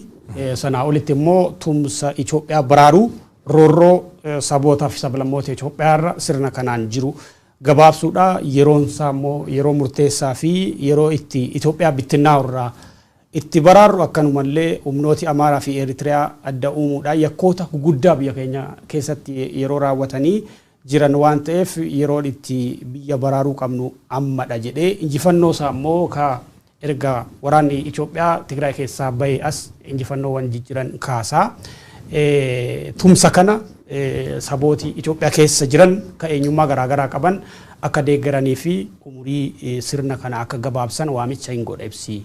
Sanaa olitti immoo tumsa Itoophiyaa baraaruu, roorroo sabootaa fi sablammoota Itoophiyaa irra sirna kanaan jiru gabaabsuudha. Yeroon isaa immoo yeroo murteessaa fi yeroo itti Itoophiyaa bittinnaa'u irraa itti baraarru, akkanumallee humnooti Amaaraa fi Eritiriyaa adda uumuudhaan yakkoota guguddaa biyya keenya keessatti yeroo raawwatanii jiran waan ta'eef, yeroon itti biyya baraaruu qabnu ammadha jedhee, injifannoo isaa immoo ka erga waraanni Itoophiyaa Tigraay keessaa bahe as injifannoowwan jijjiran kaasaa. Tumsa kana sabooti Itoophiyaa keessa jiran ka eenyummaa garaagaraa qaban akka deeggaranii fi umurii sirna kana akka gabaabsan waamicha hin godha ibsi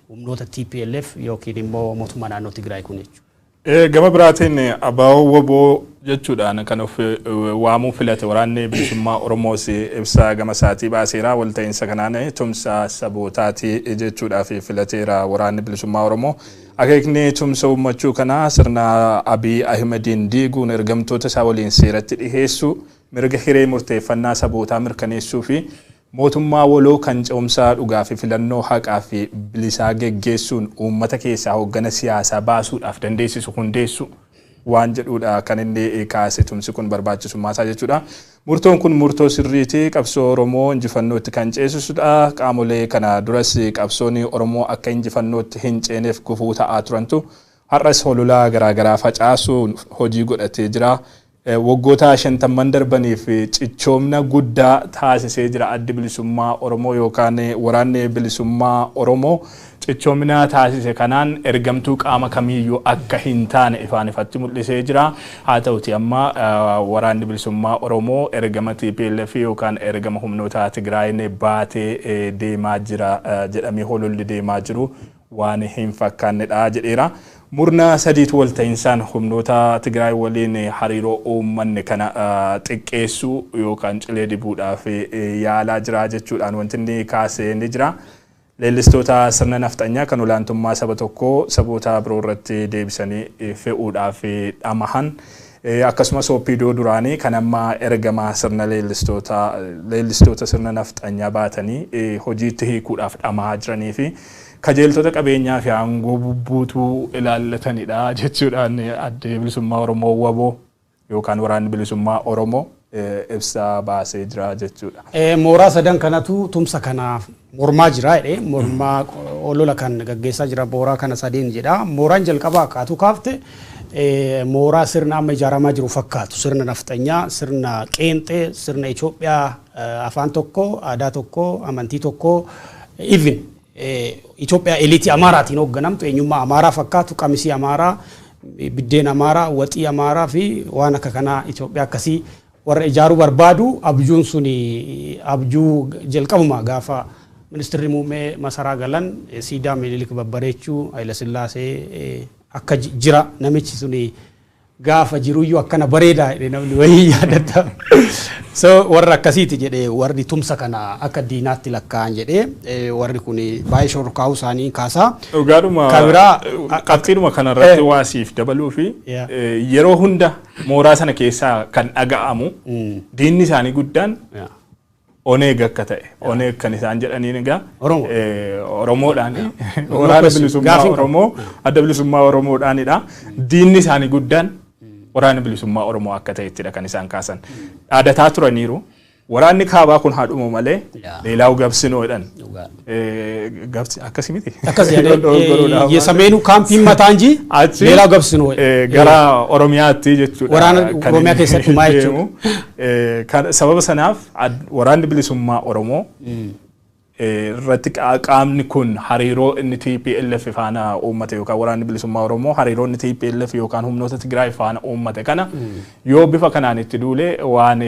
humnoota TPLF yookiin immoo mootummaa naannoo Tigraay kun jechuudha.
Gama biraatiin ABO WBO jechuudhaan kan of waamuu filate waraanni bilisummaa Oromoos ibsa gama isaatii baaseera. Walta'iinsa kanaan tumsa sabootaati jechuudhaaf filateera waraanni bilisummaa Oromoo. Akeekni tumsa uummachuu kanaa sirna Abiy Ahimadiin diiguun ergamtoota isaa waliin seeratti dhiheessuu, mirga hiree murteeffannaa sabootaa mirkaneessuu fi mootummaa waloo kan ce'umsaa dhugaa fi filannoo haqaa fi bilisaa geggeessuun uummata keessaa hooggana siyaasaa baasuudhaaf dandeessisu hundeessu waan jedhudha kan inni kaase, tumsi kun barbaachisummaa isaa jechuudha. Murtoon kun murtoo sirriiti, qabsoo Oromoo injifannootti kan ceesisudha. Qaamolee kana duras qabsoon Oromoo akka injifannootti hin ceeneef gufuu ta'aa turantu Har'as hololaa garaagaraa facaasuun hojii godhatee jira. Waggoota 50n darbaniif cichoomna guddaa taasisee jira Addi Bilisummaa Oromoo yookaan Waraanni Bilisummaa Oromoo. Cichoomina taasise kanaan ergamtuu qaama kamiiyyuu akka hin taane ifaan ifatti mul'isee jira. Haa ta'uti amma Waraanni Bilisummaa Oromoo ergama TPLF yookaan ergama humnoota Tigraayin baatee deemaa jira jedhamee hololli deemaa jiru waan hin fakkaannedha jedheera. Murna sadiitu walta'insaan humnoota Tigraay waliin hariiroo uummanni kana xiqqeessuu yookaan cilee dibuudhaaf yaalaa jira jechuudhaan wanti inni kaasee ni jira. Leellistoota sirna nafxanyaa kan olaantummaa saba tokkoo saboota biroo irratti deebisanii fe'uudhaaf dhamahan, akkasumas OPDO duraanii kan amma ergama sirna leellistoota sirna nafxanyaa baatanii hojiitti hiikuudhaaf dhamahaa jiranii fi kajeeltota qabeenyaa fi aangoo bubbuutuu ilaallatanidha jechuudhaan Adda Bilisummaa Oromoo WABO yookaan Waraanni Bilisummaa Oromoo ibsa baasee jira jechuudha.
Mooraa sadan kanatu tumsa kanaaf mormaa jira jedhee, mormaa olola kan gaggeessaa jira mooraa kana sadeen jedha. Mooraan jalqabaa akkaatu kaafte mooraa sirna amma ijaaramaa jiru fakkaatu, sirna nafxanyaa, sirna qeenxee, sirna Itoophiyaa afaan tokko, aadaa tokko, amantii tokko, even Itoophiyaa eliitii Amaaraatiin hoogganamtu, eenyummaa Amaaraa fakkaatu, qamisii Amaaraa, biddeen Amaaraa, waxii Amaaraa fi waan akka kanaa Itoophiyaa akkasii warra ijaaruu barbaadu. Abjuun sun abjuu jalqabuma gaafa ministirri muummee masaraa galan siidaa Minilik babbareechuu, Haayila Sillaasee akka jira, namichi suni gaafa jiruyyuu akkana bareedaa jedhe namni wayii yaadata. So warra akkasiiti jedhee, warri tumsa kana akka diinaatti lakkaa'an jedhee, warri kun baay'ee shorkaa'uu isaanii kaasaa.
Dhugaadhuma.
Kabiraa
qabxiidhuma kanarratti waa siif dabaluu fi yeroo hunda mooraa sana keessaa kan dhaga'amu diinni isaanii guddaan Oneeg akka ta'e. Oneeg kan isaan jedhaniin egaa Oromoodhaan, Waraana Bilisummaa Oromoo, Adda Bilisummaa Oromoodhaanidha. Diinni isaanii guddaan Waraana Bilisummaa Oromoo akka ta'ettidha kan isaan kaasan. Dhaadataa turaniiru. Waraanni kaabaa kun haa dhumu malee ሌላው ገብስ ነው jedhan. Gabsi akkasii miti.
Akkas jedhee የሰሜኑ ካምፕ ይመታ እንጂ ሌላው ገብስ ነው።
Gara Oromiyaatti jechuudha.
Waraana Oromiyaa keessatti dhumaa jechuudha.
Sababa sanaaf Waraanni Bilisummaa Oromoo irratti qaamni kun hariiroo inni TPLF faana uummate yookaan Waraanni Bilisummaa Oromoo hariiroo inni TPLF yookaan humnoota Tigraay faana uummate kana yoo bifa kanaan itti duule waan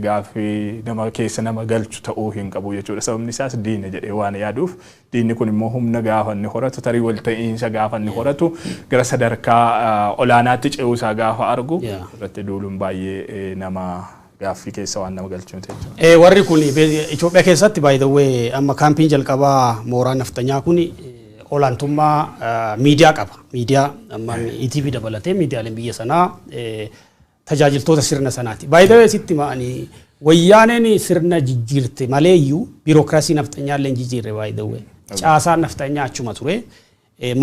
gaaffii nama keessa nama galchu ta'uu hin qabu jechuudha. Sababni isaas diina jedhee waan yaaduuf, diinni kun immoo humna gaafa inni horatu, tarii walta'iinsa gaafa inni horatu, gara sadarkaa olaanaatti ce'uusaa gaafa argu irratti duuluun baay'ee nama gaaffii keessa waan nama galchu miti jechuudha.
Warri kun Itoophiyaa keessatti, by the way, amma kaampiin jalqabaa mooraa nafxanyaa kun olaantummaa miidiyaa qaba. Miidiyaa amma ETV dabalatee miidiyaaleen biyya sanaa tajaajiltoota sirna sanaati. By the way, sitti ma'anii Wayyaaneen sirna jijjiirte maleeyyuu biirokiraasii nafxanyaa illee hin jijjiirre, by the way. Caasaan nafxanyaa achuma ture.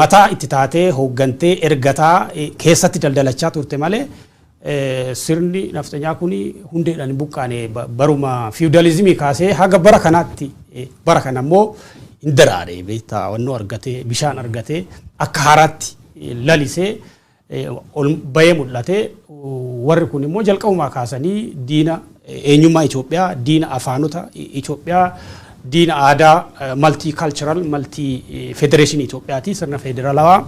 Mataa itti taatee hooggantee ergataa keessatti daldalachaa turte malee sirni nafxanyaa kun hundeedhaan hin buqqaane. Baruma fiwudalizimii kaasee haga bara kanaatti, bara kana immoo hin daraare beektaa, wannoo argatee, bishaan argatee, akka haaraatti lalisee ol bahee mul'ate. Warri kun immoo jalqabumaa kaasanii diina eenyummaa Itoophiyaa, diina afaanota Itoophiyaa, diina aadaa multicultural, multi federation Itoophiyaati. Sirna federaalawaa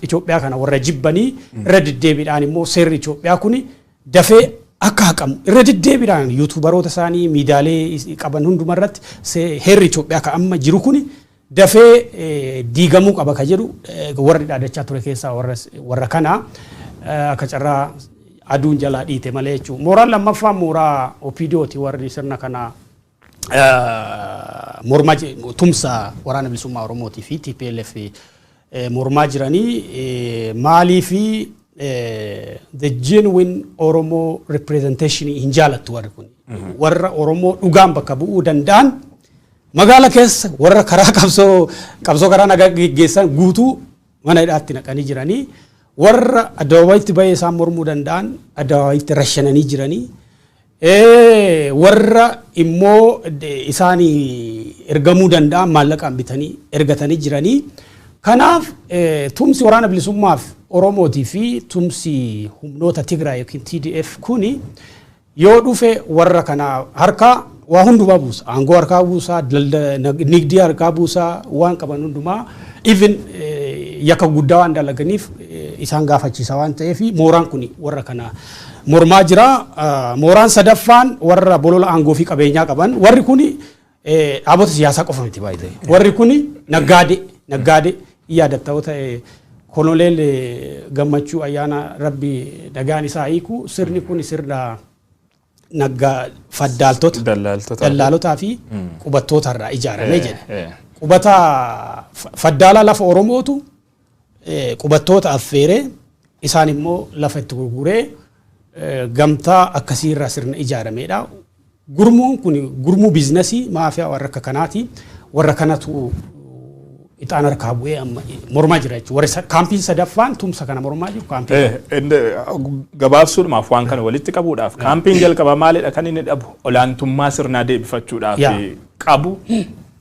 Itoophiyaa kana warra jibbanii, irra deddeebiidhaan immoo seerri Itoophiyaa kun dafee akka haqamu irra deddeebiidhaan yuutuubaroota isaanii miidiyaalee qaban hundumarratti heerri Itoophiyaa kan amma jiru kun dafee diigamuu qaba ka jedhu warri dhaadachaa ture keessaa warra kana, akka carraa aduun jalaa dhiite malee jechuudha. Mooraan lammaffaa mooraa OPDOti, warri sirna kana mormaa, tumsa Waraana Bilisummaa Oromootii fi TPLF mormaa jiranii maalii fi the genuine Oromoo representation hin jaalattu warri kun. Warra Oromoo dhugaan bakka bu'uu danda'an magaala keessa warra karaa qabsoo karaa nagaa geggeessan guutuu mana hidhaatti naqanii jiranii, warra addabaabayitti bahee isaan mormuu danda'an addabaabayitti rashananii jiranii, warra immoo isaanii ergamuu danda'an maallaqaan bitanii ergatanii jiranii. Kanaaf tumsi Waraana Bilisummaaf Oromootii fi tumsi humnoota Tigraay yookiin TDF kuni yoo dhufe warra kana harkaa waa hundumaa buusa. Aangoo harkaa buusaa, nigdii harkaa buusaa, waan qaban hundumaa, even yakka guddaa waan dalaganiif isaan gaafachiisa waan ta'eef mooraan kun warra kana mormaa jira. Mooraan sadaffaan warra bolola aangoo fi qabeenyaa qaban. Warri kuni dhaabota siyaasaa qofa miti baay'ee. Warri kuni naggaade yaadatta yoo ta'e, Koloneel Gammachuu Ayyaana, Rabbi nagaan isaa hiiku, sirni kun sirna naggaa faddaaltota, dallaalotaa fi qubattoota irraa ijaarame jedhe. Qubata faddaalaa lafa Oromootu qubattoota affeeree, isaan immoo lafa itti gurguree, gamtaa akkasii irraa sirna ijaaramedha. Gurmuun kun gurmuu biizinasii maafiyaa warra akka kanaati. Warra kanatu ixaan harkaa bu'ee amma mormaa jira jechuudha. Warri kaampiin sadaffaan tumsa kana mormaa jiru kaampii.
Gabaabsuudhumaaf, waan kana walitti qabuudhaaf, kaampiin jalqabaa maalidha kan inni dhabu? Olaantummaa sirnaa deebifachuudhaaf qabu,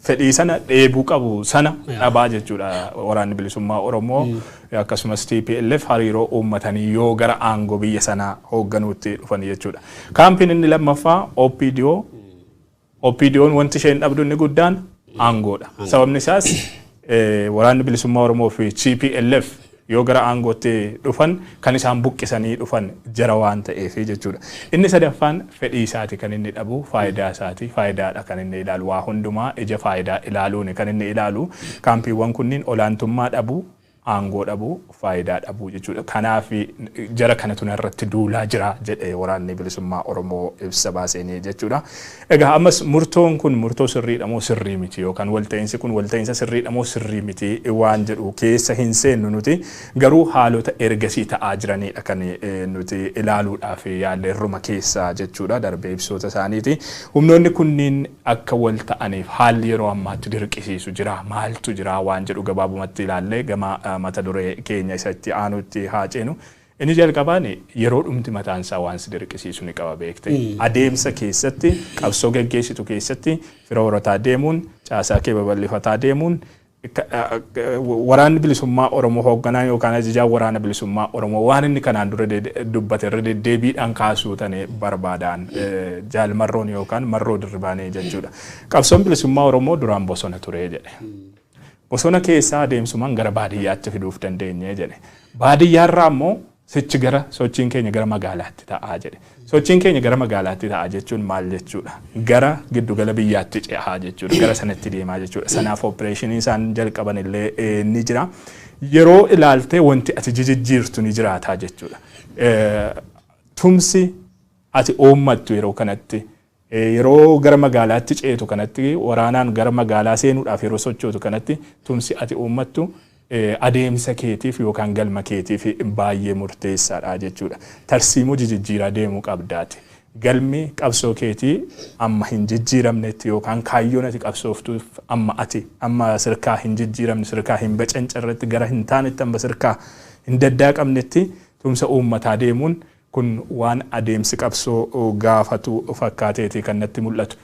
fedhii sana, dheebuu qabu sana dhabaa jechuudha. Waraanni Bilisummaa Oromoo akkasumas TPLF hariiroo uummatanii yoo gara aangoo biyya sanaa hoogganuutti dhufan jechuudha. Kaampiin inni lammaffaa OPDO. OPDO'n wanti isheen dhabdu inni guddaan aangoodha. Sababni isaas Waraanni Bilisummaa Oromoo fi TPLF yoo gara aangootti dhufan kan isaan buqqisanii dhufan jara waan ta'eef jechuudha. Inni sadaffaan fedhii isaati kan inni dhabu, faayidaa isaati. Faayidaadha kan inni ilaalu, waa hundumaa ija faayidaa ilaaluuni kan inni ilaalu. Kaampiiwwan kunniin olaantummaa dhabu, aangoo dhabuu, faayidaa dhabuu jechuudha. Kanaaf jara kanatu narratti duulaa jira jedhee Waraanni Bilisummaa Oromoo ibsa baaseenii jechuudha. Egaa ammas murtoon kun murtoo sirriidha moo sirrii miti, yookaan walta'iinsi kun walta'iinsa sirriidha moo sirrii miti waan jedhu keessa hin seennu. Nuti garuu haalota ergasii ta'aa jiranidha kan nuti ilaaluudhaaf yaalleerruma keessa jechuudha, darbee ibsoota isaaniiti. Humnoonni kunniin akka wal ta'aniif haalli yeroo ammaatti dirqisiisu jira, maaltu jira waan jedhu gabaabumatti ilaallee gama mata duree keenya isatti aanutti haa ceenu. Inni jalqabaan yeroo dhumti mataan isaa waan si dirqisiisu ni qaba, beekte. Adeemsa keessatti, qabsoo geggeessitu keessatti, fira horataa deemuun, caasaa kee babal'ifataa deemuun, Waraanni Bilisummaa Oromoo, hoogganaan yookaan ajajaan Waraana Bilisummaa Oromoo, waan inni kanaan dura dubbate irra deddeebiidhaan kaasuu tane barbaadaan, Jaal Marroon yookaan Marroo Dirribaanee jechuudha. Qabsoon bilisummaa Oromoo duraan bosona ture jedhe. Bosona keessaa adeemsumaan gara baadiyyaatti fiduuf dandeenye jedhe. Baadiyyaarraa immoo sichi gara sochiin keenya gara magaalaatti ta'aa jedhe. Sochiin keenya gara magaalaatti ta'aa jechuun maal jechuudha? Gara giddugala biyyaatti ce'aa jechuudha. Gara sanatti deemaa jechuudha. Sanaaf opereeshinii isaan jalqaban illee ni jira. Yeroo ilaaltee wanti ati jijjiirtu ni jiraataa jechuudha. Tumsi ati uummattu yeroo kanatti, yeroo gara magaalaatti ceetu kanatti, waraanaan gara magaalaa seenuudhaaf yeroo sochootu kanatti, tumsi ati uummattu adeemsa keetiif yookaan galma keetiif baay'ee murteessaadha jechuudha. Tarsiimoo jijjiiraa deemuu qabdaati. Galmi qabsoo keetii amma hin jijjiiramnetti yookaan kaayyoon ati qabsooftuuf amma ati amma sirkaa hin jijjiiramne, sirkaa hin bacancarretti, gara hin taanetti amma sirkaa hin daddaaqamnetti, tumsa uummataa deemuun kun waan adeemsi qabsoo gaafatu fakkaateeti kan natti mul'atu.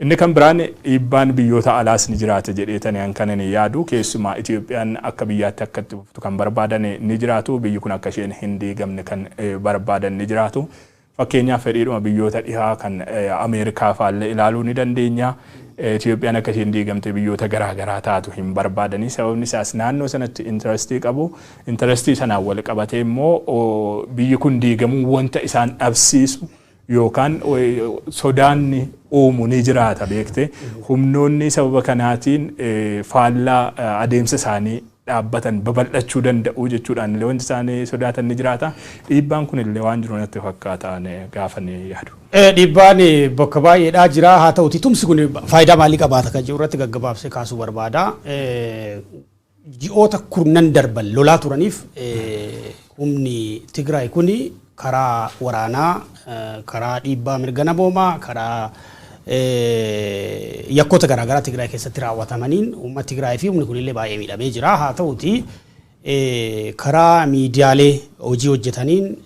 Inni kan biraan dhiibbaan biyyoota alaas ni jiraata jedheetani an kan ani yaadu. Keessumaa Itoophiyaan akka biyyaatti akka itti fuftu kan barbaadan ni jiraatu. Biyyi kun akka isheen hin diigamne kan barbaadan ni jiraatu. Fakkeenyaaf fedhiidhuma biyyoota dhihaa kan Ameerikaa faallee ilaaluu ni dandeenya. Itoophiyaan akka isheen diigamte biyyoota garaa garaa taatu hin barbaadanii. Sababni isaas naannoo sanatti interestii qabu. Interestii sanaan wal qabatee immoo biyyi kun diigamuu wanta isaan dhabsiisu yookaan sodaanni uumu ni jiraata, beekte. Humnoonni sababa kanaatiin faallaa adeemsa isaanii dhaabbatan babal'achuu danda'u jechuudhaan illee wanti isaanii sodaatan ni jiraata. Dhiibbaan kun illee waan jiru natti fakkaata gaafa ni yaadu.
Dhiibbaan bakka baay'eedhaa jira. Haa ta'uti, tumsi kun faayidaa maalii qabaata kan jiru irratti gaggabaabsee kaasuu barbaada. Ji'oota kurnan darban lolaa turaniif humni Tigraay kuni karaa waraanaa, karaa dhiibbaa mirga namoomaa, karaa yakkoota garaagaraa Tigraay keessatti raawwatamaniin uummata Tigraay fi humni kunillee baay'ee miidhamee jira. Haa ta'uti, karaa miidiyaalee hojii hojjetaniin,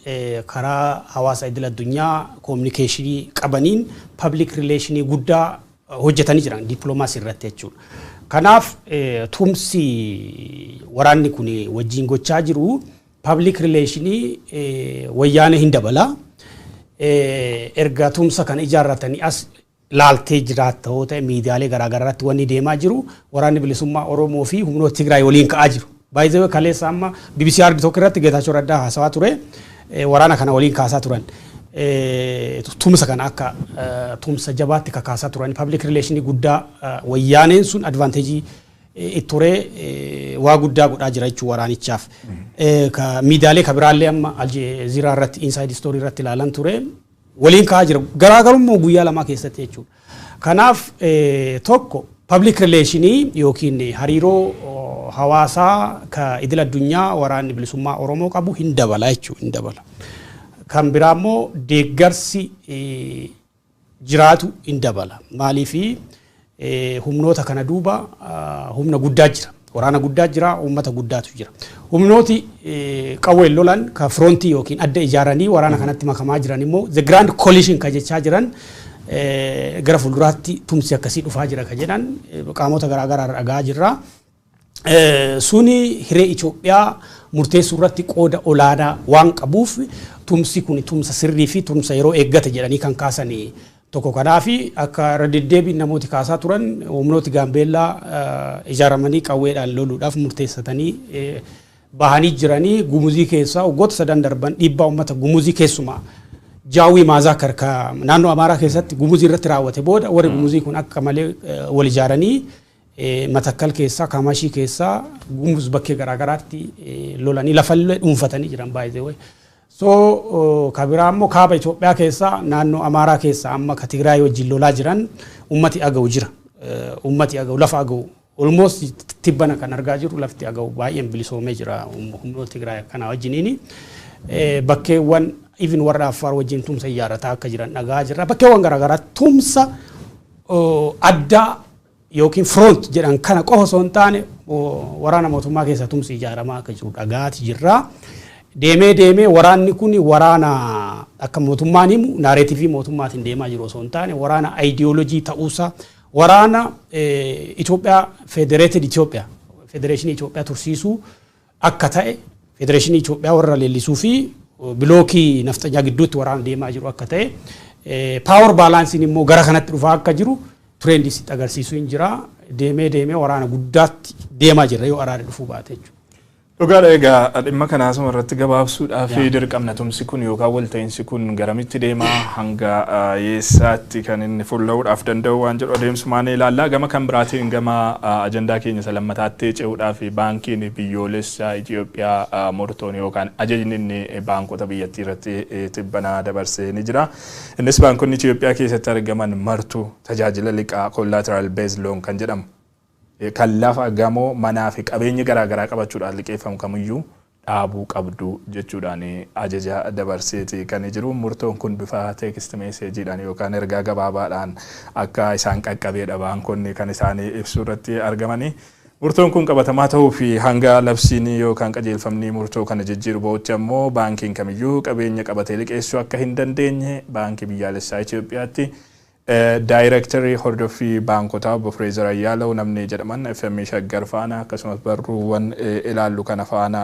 karaa hawaasa idil addunyaa communicationii qabaniin, public relationii guddaa Hojjetanii jiran dippiloomaasii irratti jechuudha. Kanaaf tumsi waraanni kun wajjin gochaa jiru public relationii Wayyaanee hin dabala. Erga tumsa kana ijaarratanii as laaltee jiraatta yoo ta'e, miidiyaalee garaagaraa irratti wanni deemaa jiru Waraanni Bilisummaa Oromoo fi humnoota Tigraay waliin ka'aa jiru. Baay'ee kaleessa amma BBC Ardi tokko irratti Geetaachoo Raddaa haasawaa ture, waraana kana waliin kaasaa turan. Tumsa kana akka tumsa jabaatti kakaasaa turan. Public relationii guddaa Wayyaaneen sun advantage turee waa guddaa godhaa jira jechuun waraanichaaf. Miidiyaalee kabiraallee amma Aljeeziraa irratti, Inside Story irratti ilaalan ture, waliin ka'aa jira garaagarummaa guyyaa 2 keessatti jechuudha. Kanaaf tokko public relationii yookiin hariiroo hawaasaa ka idil addunyaa Waraanni Bilisummaa Oromoo qabu hin dabala jechuudha, hin dabala. Kan biraa immoo deeggarsi jiraatu hin dabala. Maaliifi, humnoota kana duuba humna guddaa jira. Waraana guddaa jira, uummata guddaatu jira. Humnooti qawween lolan ka frontii yookiin adda ijaaranii waraana kanatti makamaa jiran immoo the grand coalition ka jechaa jiran, gara fuulduraatti tumsi akkasii dhufaa jira ka jedhan qaamota garaagaraa dhagaa jirra. Suni hiree Itoophiyaa murteessuu irratti qooda olaanaa waan qabuuf, tumsi kun tumsa sirrii fi tumsa yeroo eeggate jedhanii kan kaasanii tokko. Kanaafi akka irra deddeebiin namooti kaasaa turan, humnooti Gaambeellaa ijaaramanii qawweedhaan loluudhaaf murteessatanii bahanii jiranii. Gumuzii keessaa waggoota 3 darban dhiibbaa uummata Gumuzii, keessumaa Jaawii massacre ka naannoo Amaaraa keessatti Gumuzii irratti raawwate booda, warri Gumuzii kun akka malee wal ijaaranii Matakkal keessaa, Kaamashii keessaa, Gumuz bakkee garaagaraatti lolanii lafallee dhuunfatanii jiran baay'ee. So kabiraa immoo kaaba Itoophiyaa keessaa, naannoo Amaaraa keessaa amma ka Tigraay wajjin lolaa jiran ummati Agawu jira. Ummati Agawu lafa Agawu almost tibbana kan argaa jiru, lafti Agawu baay'een bilisoomee jira humnoota Tigraay kana wajjiniini. Bakkeewwan even warra Affaar wajjin tumsa ijaarrataa akka jiran dhagaa jirra. Bakkeewwan garaagaraa tumsa addaa yookiin front jedhan kana qofa osoo hin taane, waraana mootummaa keessa tumsi ijaaramaa akka jiru dhagaati jirra. Deemee deemee waraanni kun waraana akka mootummaan himu narrative mootummaatiin deemaa jiru osoo hin taane, waraana ayidiyoolojii ta'uusaa, waraana Itoophiyaa, federated Itoophiyaa, federeeshinii Itoophiyaa tursiisuu akka ta'e, federeeshinii Itoophiyaa warra leellisuu fi bilookii nafxanyaa gidduutti waraana deemaa jiru akka ta'e, power balanceiin immoo gara kanatti dhufaa akka jiru trendii sitti agarsiisuu hin jira. Deemee deemee waraana guddaatti deemaa jirra yoo araarri dhufuu baate jechuudha.
Dhugaadha. Egaa dhimma kanaa asuma irratti gabaabsuudhaaf dirqamna. Tumsi kun yookaan walta'iinsi kun garamitti deemaa, hanga eessaatti kan inni fulla'uudhaaf danda'u waan jedhu adeemsumaan ilaalla. Gama kan biraatiin gama ajandaa keenya isa lammataatti ce'uudhaaf, baankiin biyyoolessaa Itoophiyaa murtoon yookaan ajajni inni baankota biyyattii irratti tibbana dabarsee ni jira. Innis baankonni Itoophiyaa keessatti argaman martuu tajaajila liqaa collateral based loan kan jedhamu, kan lafa, gamoo, manaa fi qabeenya garaagaraa qabachuudhaan liqeeffamu kamiyyuu dhaabuu qabdu jechuudhaan ajaja dabarseeti kan jiru. Murtoon kun bifa text messageiidhaan yookaan ergaa gabaabaadhaan akka isaan qaqqabeedha baankonni kan isaanii ibsuu irratti argamanii. Murtoon kun qabatamaa ta'uu fi hanga labsiin yookaan qajeelfamni murtoo kana jijjiiru bahutti ammoo baankiin kamiyyuu qabeenya qabatee liqeessuu akka hin dandeenye Baankii Biyyaalessaa Itoophiyaatti daayirektarii hordoffii baankotaa obbo Fireezer Ayyaalaw namni jedhaman FM Shaggar faana akkasumas barruuwwan ilaallu kana faana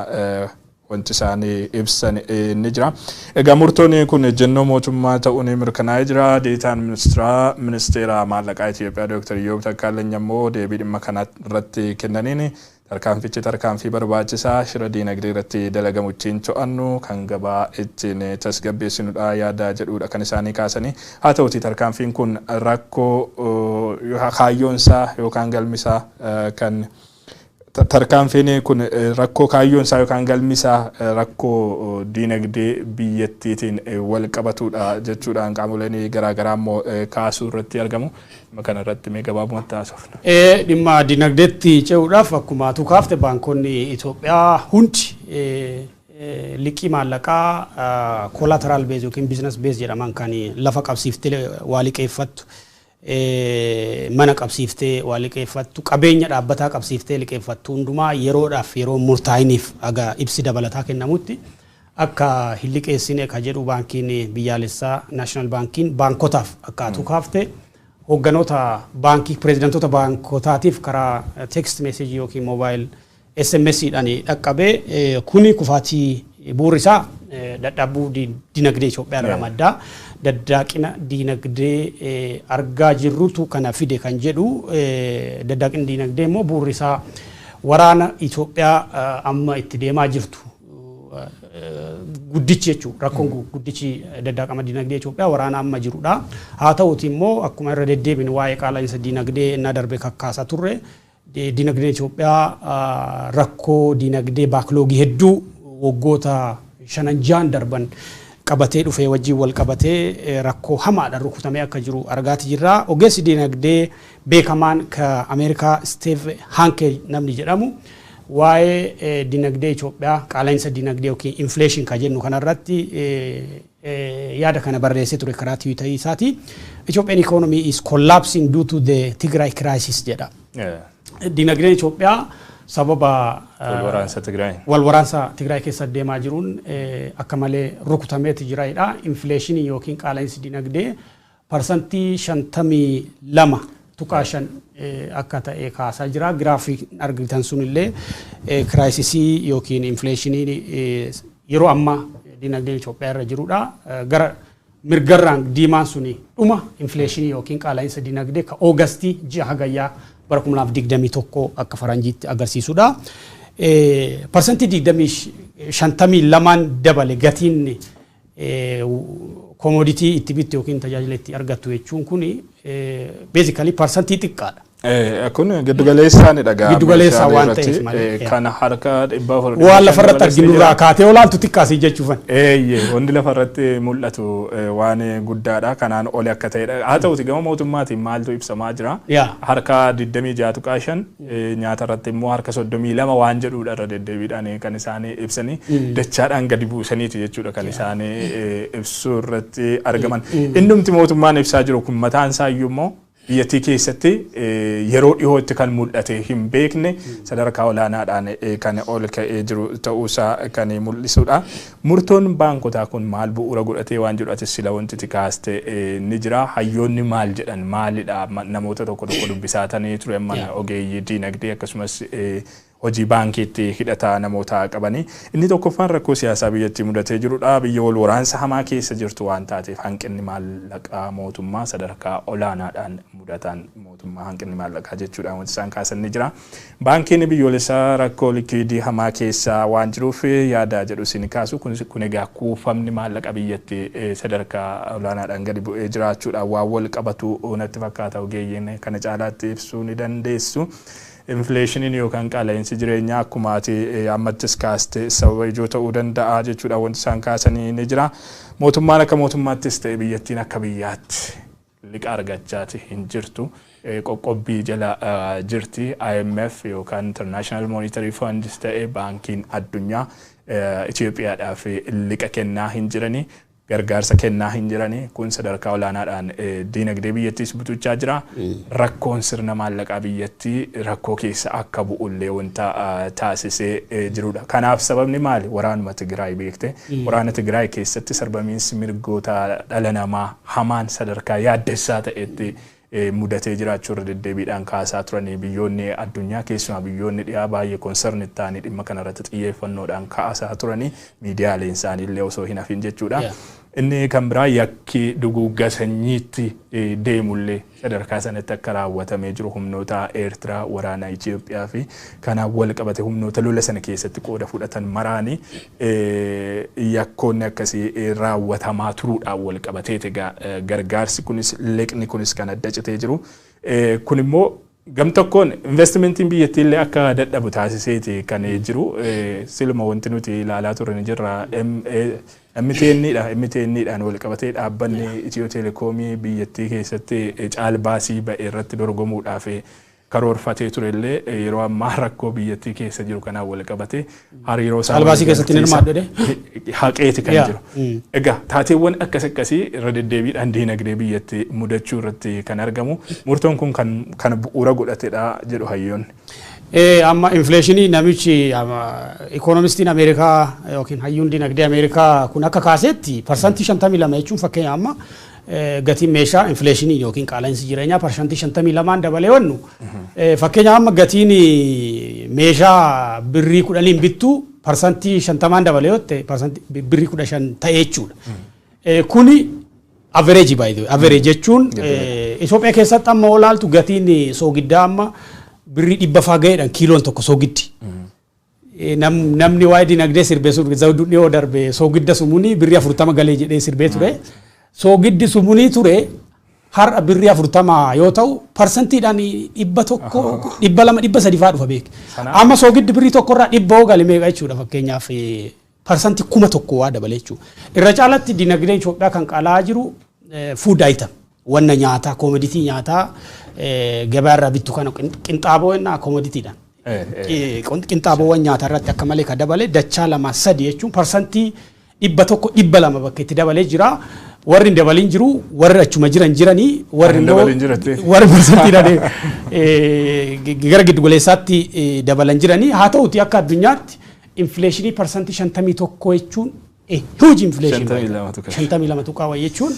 wanti isaanii ibsan ni jira. Egaa murtoon kun ejjennoo mootummaa ta'uun mirkanaa'ee jira. Deetaan ministeeraa ministeera maallaqaa Itoophiyaa Dr. Iyyoob Takkaalany ammoo deebii dhimma kana irratti kennaniin, tarkaanfichi tarkaanfii barbaachisaa shira diinagdee irratti dalagamu ittiin to'annu, kan gabaa ittiin tasgabbeessinudha yaada jedhudha kan isaanii kaasanii. Haa ta'uti, tarkaanfiin kun rakkoo kaayyoonsaa yookaan galmisaa kan tarkaanfiin kun rakkoo kaayyoonsaa yookaan galmisaa rakkoo diinagdee biyyattiitiin wal qabatudha jechuudhaan qaamoleen garaagaraa immoo kaasuu irratti argamu. Dhimma kana irratti mee gabaabumatti haasofna.
Dhimma diinagdeetti ce'uudhaaf, akkuma tukaafte, baankonni Itoophiyaa hundi liqii maallaqaa collateral base yookiin business base jedhaman, kan lafa qabsiiftee waa liqeeffattu, mana qabsiiftee waa liqeeffattu, qabeenya dhaabbataa qabsiiftee liqeeffattu hundumaa yeroodhaaf, yeroo murtaa'iniif, aga ibsi dabalataa kennamutti akka hin liqeessine ka jedhu baankiin biyyaalessaa, national baankiin, baankotaaf akka atu kaafte Hoogganoota baankii, pireezidantoota baankotaatiif karaa text message yookiin mobile SMS dhaan dhaqqabee, kuni kufaatii bu'uurri isaa dadhabuu dinagdee Itoophiyaa irraa maddaa daddaaqina dinagdee argaa jirrutu kana fide kan jedhu. Daddaaqina dinagdee immoo bu'uurri isaa waraana Itoophiyaa amma itti deemaa jirtu guddichi jechuudha. Rakkoon guddichi daddaaqama dinagdee Itoophiyaa waraana amma jirudha. Haa ta'uti immoo akkuma irra deddeebiin waa'ee qaala'insa dinagdee innaa darbe kakkaasaa turre, dinagdeen Itoophiyaa rakkoo dinagdee backlog hedduu waggoota shanan jaan darban qabatee dhufee wajjin wal qabatee rakkoo hamaadhaan rukutamee akka jiru argaati jirra. Ogeessi dinagdee beekamaan ka Ameerikaa Steve Hanke namni jedhamu waa'ee dinagdee Itoophiyaa, qaala'insa dinagdee yookiin inflation ka jennu kanarratti yaada kana barreessee ture karaa Tiwiitarii isaati. "Ethiopian economy is collapsing due to the Tigray crisis" jedha. Dinagdeen Itoophiyaa sababa
wal waraansa Tigraay.
Wal waraansa Tigraay keessa deemaa jiruun akka malee rukutameeti jiraidha. Inflation yookiin qaala'insi dinagdee 52.5% akka ta'e kaasaa jira. Giraafii argitan sunillee crisis yookiin inflation yeroo ammaa dinagdeen Itoophiyaa irra jirudha. Gara mirgarraan diimaan suni dhuma inflation yookiin qaala'insa dinagdee ka Oogastii, ji'a Hagayyaa bara 2021 akka faranjiitti agarsiisudha. 52% dabale gatiin commodity itti bittu yookiin tajaajila itti argattu jechuun kun basically parsantii xiqqaadha.
Kun giddugaleessaanidha gaa.
Giddugaleessaa waan ta'eef malee.
Kan harka 400.
Waan lafarratti arginu irraa kaatee olaantu xiqqaasii jechuufan.
Eeyyee, wanti lafarratti mul'atu waan guddaadha, kanaan oli akka ta'edha. Haa ta'uti gama mootummaatiin maaltu ibsamaa jira? Harka 26.5, nyaata irratti immoo harka 32 waan jedhudha irra deddeebiidhaan kan isaan ibsanii, dachaadhaan gadi buusaniiti jechuudha kan isaan ibsuu irratti argaman. Innumti mootummaan ibsaa jiru kun mataan isaa iyyuu immoo biyyattii keessatti yeroo dhiyootti kan mul'ate hin beekne sadarkaa olaanaadhaan kan ol ka'ee jiru ta'uusaa kan mul'isudha. Murtoon baankotaa kun maal bu'uura godhatee waan jedhu atis sila wanti kaaste ni jira. Hayyoonni maal jedhan maalidha? Namoota tokko tokko dubbisaatanii ture mana ogeeyyii diinagdee akkasumas hojii baankiitti hidhataa namoota qabanii. Inni tokkoffaan rakkoo siyaasaa biyyattii mudatee jirudha. Biyya wal waraansa hamaa keessa jirtu waan taateef hanqinni maallaqaa mootummaa sadarkaa olaanaadhaan mudataan mootummaa hanqinni maallaqaa jechuudha wanti isaan kaasan ni jira. Baankiin biyyoolessaa rakkoo liquidity hamaa keessa waan jiruuf yaada jedhu isin kaasu. Kun egaa kuufamni maallaqa biyyattii sadarkaa olaanaadhaan gadi bu'ee jiraachuudhaan waan wal qabatu natti fakkaata, ogeeyyiin kana caalaatti ibsuu ni dandeessu. Inflationiin yookaan qaala'insi jireenyaa akkuma ati ammattis kaaste sababa ijoo ta'uu danda'a jechuudha wanti isaan kaasanii ni jira. Mootummaan akka mootummaattis ta'e biyyattiin akka biyyaatti liqa argachaati hin jirtu. Qoqqobbii jala jirti. IMF yookaan International Monetary Fund ta'e baankiin addunyaa Itoophiyaadhaaf liqa kennaa hin jirani. Gargaarsa kennaa hin jirani. Kun sadarkaa olaanaadhaan diinagdee biyyattiis butuchaa jira. Rakkoon sirna maallaqaa biyyattii rakkoo keessa akka bu'ullee wanta taasisee jirudha. Kanaaf sababni maali? Waraanuma Tigraay beekte. Waraana Tigraay keessatti sarbamiinsi mirgoota dhala namaa hamaan sadarkaa yaaddessaa ta'etti mudatee jiraachuu irra deddeebiidhaan kaasaa turanii, biyyoonni addunyaa keessumaa biyyoonni dhiyaa baay'ee concern ta'anii dhimma kanarratti xiyyeeffannoodhaan kaasaa turanii, miidiyaaleen isaanii illee osoo hin hafin jechuudha. Inni kan biraa yakki duguugga sanyiitti deemullee sadarkaa sanatti akka raawwatamee jiru humnoota Eertiraa, waraana Itoophiyaa fi kanaan wal qabate humnoota lola sana keessatti qooda fudhatan maraanii yakkoonni akkasii raawwatamaa turuudhaan wal qabateet egaa gargaarsi kunis, liqni kunis kan adda citee jiru. Kun immoo gam tokkoon investimentiin biyyattii illee akka dadhabu taasiseeti kan jiru. Siluma wanti nuti ilaalaa turre ni jirra. MTN dha. MTN dhaan wal qabatee dhaabbanni Itiyoo Telekoomii biyyattii keessatti caalbaasii ba'e irratti dorgomuudhaaf karoorfatee ture illee yeroo ammaa rakkoo biyyattii keessa jiru kanaan wal qabatee hariiroo isaa
Caalbaasii keessatti hin hirmaadhu.
Haqeeti kan jiru. Egaa taateewwan akkas akkasii irra deddeebiidhaan diinagdee biyyattii mudachuu irratti kan argamu. Murtoon kun kan bu'uura godhatedha jedhu hayyoonni.
Amma inflation namichi ikoonomistiin Ameerikaa yookiin hayyuun dinagdee Ameerikaa kun akka kaasetti 52% jechuun fakkeenya amma Gatiin meeshaa, inflation yookiin qaala'insi jireenyaa 52% dabalee wannu. Fakkeenyaaf, amma gatiin meeshaa birrii 10n bittu 50% dabalee yoo ta'e, birrii 15 ta'ee jechuudha. Kuni average, by the way. Average jechuun Itoophiyaa keessatti amma olaaltu gatiin soogiddaa amma birrii 100 faa ga'eedhaan kiiloon tokko soogiddi. Namni waa'ee dinagdee sirbee sun, Zawuduu, dhiyoo darbe soogidda sumunii birrii 40 galee jedhee sirbee ture. Soogiddi sumunii ture har'a birrii 40 yoo ta'u, parsantiidhaan 100, 200, 300 faa dhufa beek. Amma soogiddi birrii tokkorraa 100 hoo gale meeqa jechuudha? Fakkeenyaaf, 1000% waa dabale jechuudha. Irra caalatti dinagdee Itoophiyaa kan qaala'aa jiru food item, wanna nyaataa, commodity nyaataa gabaa irraa bittu kana, qinxaaboo innaa commoditydhaan. Qinxaaboowwan nyaataa irratti akka malee ka dabale, dachaa lama sadi jechuun 100%, 200 bakka itti dabalee jira. Warri hin dabalin jiru, warri achuma jiran jiranii, warri immoo warri parsantiidhaan gara giddu galeessaatti dabalan jiranii. Haa ta'uti, akka addunyaatti inflation 51% jechuun huge inflation. 52 tuqaa wayii jechuun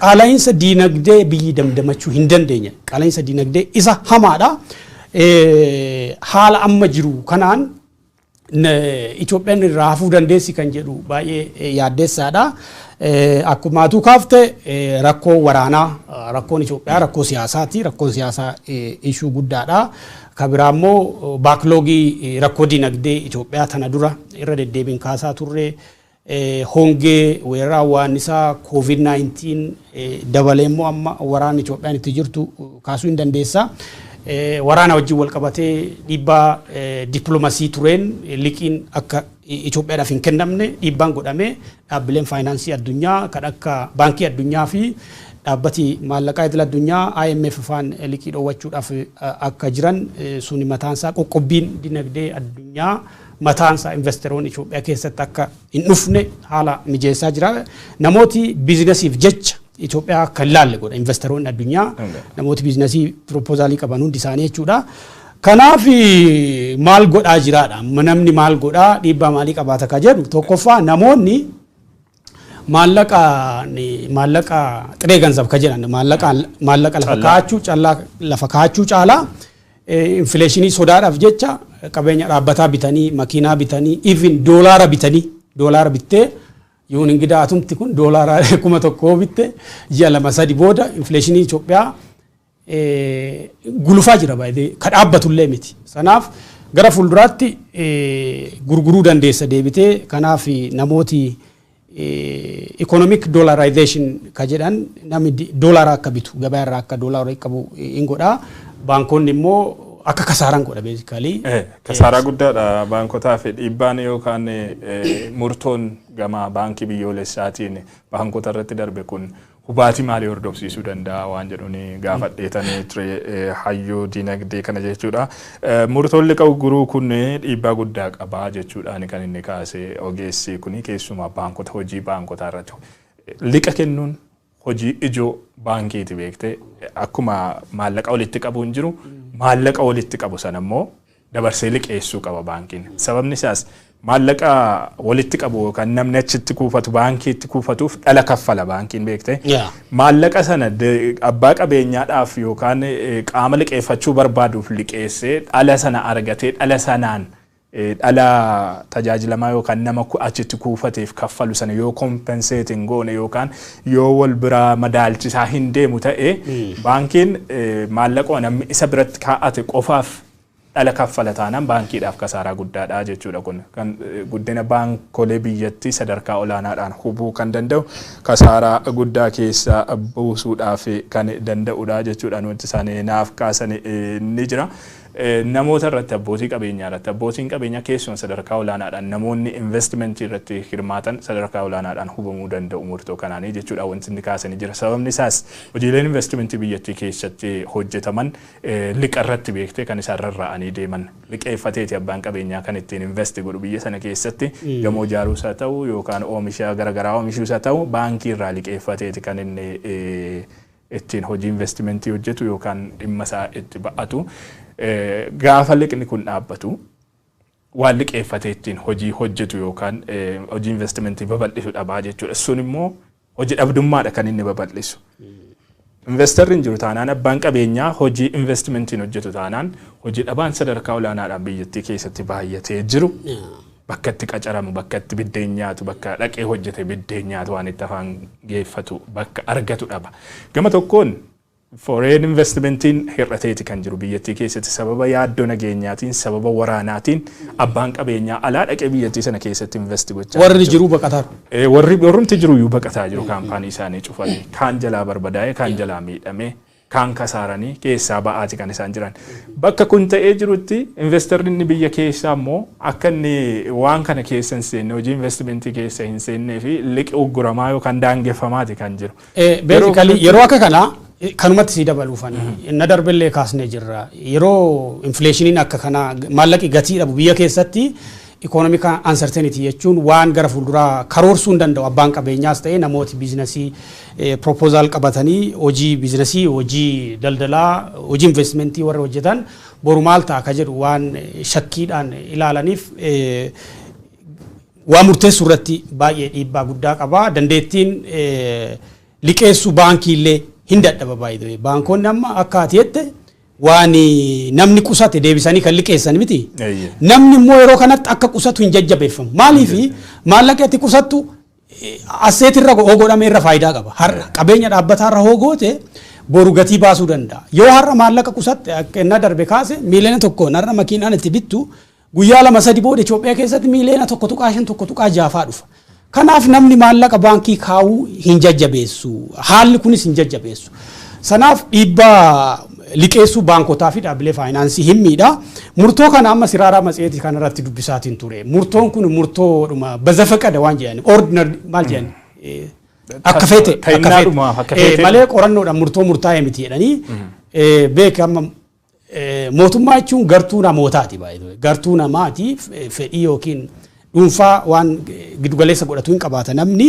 qaala'insa diinagdee biyyi damdamachuu hin dandeenye. Qaala'insa diinagdee isa hamaadha. Haala amma jiru kanaan Itoophiyaan irraa hafuu dandeessi kan jedhu baay'ee yaaddeessaadha. Akkuma atuu kaafte, rakkoo waraanaa, rakkoon Itoophiyaa rakkoo siyaasaati. Rakkoon siyaasaa issue guddaadha. Ka biraa immoo backlog rakkoo dinagdee Itoophiyaa tana dura irra deddeebiin kaasaa turre, hongee, weerara waannisaa, COVID-19 dabalee immoo amma waraanni Itoophiyaan itti jirtu kaasuu hin dandeessa. Waraana wajjin wal qabatee dhiibbaa dippiloomasii tureen liqiin akka Itoophiyaadhaaf hin kennamne dhiibbaan godhamee, dhaabbileen faayinaansii addunyaa kan akka Baankii Addunyaa fi Dhaabbati Maallaqaa Idil Addunyaa IMF faan liqii dhoowwachuudhaaf akka jiran suni mataansaa, qoqqobbiin dinagdee addunyaa mataansaa investoroonni Itoophiyaa keessatti akka hin dhufne haala mijeessaa jira. Namooti businessiif jecha Itoophiyaa akka hin laalle godha investoroonni addunyaa, namooti business proposal qaban hundi isaanii jechuudha. Kanaaf maal godhaa jiraadha? Namni maal godhaa, dhiibbaa maalii qabaata ka jedhu, tokkoffaa namoonni maallaqa ጥሬ ገንዘብ ka jedhan, maallaqa lafa kaa'achuu callaa, lafa kaa'achuu caalaa, inflation sodaadhaaf jecha qabeenya dhaabbataa bitanii, makiinaa bitanii, even doolaara bitanii, doolaara bittee yoon ingidaa atumti kun doolaara 1000 bitte, ji'a 2-3 booda inflation Itoophiyaa gulufaa jira baay'ee, ka dhaabbatullee miti. Sanaaf gara fuulduraatti gurguruu dandeessa deebitee. Kanaaf namooti economic dollarization ka jedhan, namni doolaara akka bitu, gabaa irraa akka doolaara qabu hin godhaa. Baankonni immoo akka kasaaran godha basically.
Kasaaraa guddaadha baankotaa fi dhiibbaan yookaan murtoon gama Baankii Biyyoolessaatiin baankota irratti darbe kun hubaatii maalii hordofsiisuu danda'a waan jedhuun gaafadheetanii ture hayyuu dinagdee kana jechuudha. Murtoon liqa ugguruu kun dhiibbaa guddaa qabaa jechuudhaan kan inni kaase ogeessi kun, keessumaa baankota, hojii baankotaa irratti. Liqa kennuun hojii ijoo baankiiti beekte. Akkuma maallaqa walitti qabu hin jiru, maallaqa walitti qabu sana immoo dabarsee liqeessuu qaba baankiin. Sababni isaas maallaqa walitti qabu yookaan namni achitti kuufatu, baankiitti kuufatuuf dhala kaffala baankiin beekte. Maallaqa sana abbaa qabeenyaadhaaf yookaan qaama liqeeffachuu barbaaduuf liqeessee, dhala sana argatee, dhala sanaan dhala tajaajilamaa yookaan nama achitti kuufateef kaffalu sana yoo compensate hin goone yookaan yoo wal biraa madaalchisaa hin deemu ta'e, baankiin maallaqa namni isa biratti kaa'ate qofaaf dhala kaffala taanaan baankiidhaaf kasaaraa guddaadha jechuudha. Kun kan guddina baankolee biyyattii sadarkaa olaanaadhaan hubuu kan danda'u, kasaaraa guddaa keessa buusuudhaaf kan danda'udha jechuudha. Wanti isaan naaf kaasan ni jira. Namoota irratti, abbootii qabeenyaa irratti, abbootiin qabeenyaa keessumaa sadarkaa olaanaadhaan namoonni investimentii irratti hirmaatan sadarkaa olaanaadhaan hubamuu danda'u murtoo kanaanii jechuudha wanti inni kaasanii jira. Sababni isaas hojiileen investimentii biyyattii keessatti hojjetaman liqa irratti beektee kan isaan rarra'anii deeman. Liqeeffateeti abbaan qabeenyaa kan ittiin invest godhu biyya sana keessatti. Gamoo ijaaruus haa ta'u yookaan oomisha garaagaraa oomishuus haa ta'u, baankii irraa liqeeffateeti kan inni ittiin hojii investimentii hojjetu yookaan dhimma isaa itti ba'atu. Gaafa liqni kun dhaabbatu, waan liqeeffatee ittiin hojii hojjetu yookaan hojii investimentii babal'isu dhabaa jechuudha. Sun immoo Hojii dhabdummaadha kan inni babal'isu. Investorri hin jiru taanaan, abbaan qabeenyaa hojii investmentiin hojjetu taanaan, hojii dhabaan sadarkaa olaanaadhaan biyyattii keessatti baay'atee jiru, bakka itti qacaramu, bakka itti biddeen nyaatu, bakka dhaqee hojjete biddeen nyaatu, waan itti afaan geeffatu bakka argatu dhaba. Gama tokkoon foreign investmentiin hir'ateeti kan jiru biyyattii keessatti sababa yaaddoo nageenyaatiin, sababa waraanaatiin abbaan qabeenyaa alaa dhaqee biyyattii sana keessatti invest gochaa
Warri jiru baqataa.
Warri warrumti jiru iyyuu baqataa jiru. Kaampaanii isaanii cufanii, kaan jalaa barbadaa'e, kaan jalaa miidhame, kaan kasaaranii keessaa ba'aati kan isaan jiran. Bakka kun ta'ee jirutti investorri inni biyya keessaa immoo akka inni waan kana keessa hin seenne, hojii investmentii keessa hin seennee fi liqi ugguramaa yookaan daangeffamaati kan jiru.
Basically yeroo akka kanaa kanumatti sii dabaluufan na darbellee kaasnee jirra. Yeroo inflationiin akka kanaa, maallaqi gatii dhabu biyya keessatti, economic uncertainty jechuun waan gara fuulduraa karoorsuu hin danda'u abbaan qabeenyaas ta'e namooti businessii proposal qabatanii hojii businessii, hojii daldalaa, hojii investmentii warra hojjetan, boru maal ta'a ka jedhu waan shakkiidhaan ilaalaniif waa murteessuu irratti baay'ee dhiibbaa guddaa qaba. Dandeettiin liqeessuu baankii illee hin dadhaba baay'ee. Baankonni amma akka ati jette waan namni qusate deebisanii kan liqeessan miti. Namni immoo yeroo kanatti akka qusatu hin jajjabeeffamu. Maaliif? Maallaqa ati qusattu asset irra hoo godhame irra faayidaa qaba. Har'a qabeenya dhaabbataa irra hoo goote boru gatii baasuu danda'a. Yoo har'a maallaqa qusatte, akka inni darbe kaase, 1 miiliyoona har'a makiinaan itti bittu guyyaa 2-3 booda Itoophiyaa keessatti 1.5 miiliyoona, 1.6faa dhufa. Kanaaf namni maallaqa baankii kaawuu hin jajjabeessu. Haalli kunis hin jajjabeessu. Sanaaf dhiibbaa liqeessuu baankotaa fi dhaabbilee faayinaansii hin miidha. Murtoo kana amma Siraaraa Matseetii kanarratti dubbisaatiin ture. Murtoon kun murtoodhuma በዘፈቀደ waan jedhani, ordinary maal jedhani, akka feete akka feete malee qorannoodhaan murtoo murtaa'e miti jedhanii. Beek, amma mootummaa jechuun gartuu namootaati baay'ee. Gartuu namaati, fedhii yookiin dhuunfaa waan giddugaleessa godhatu hin qabaata namni.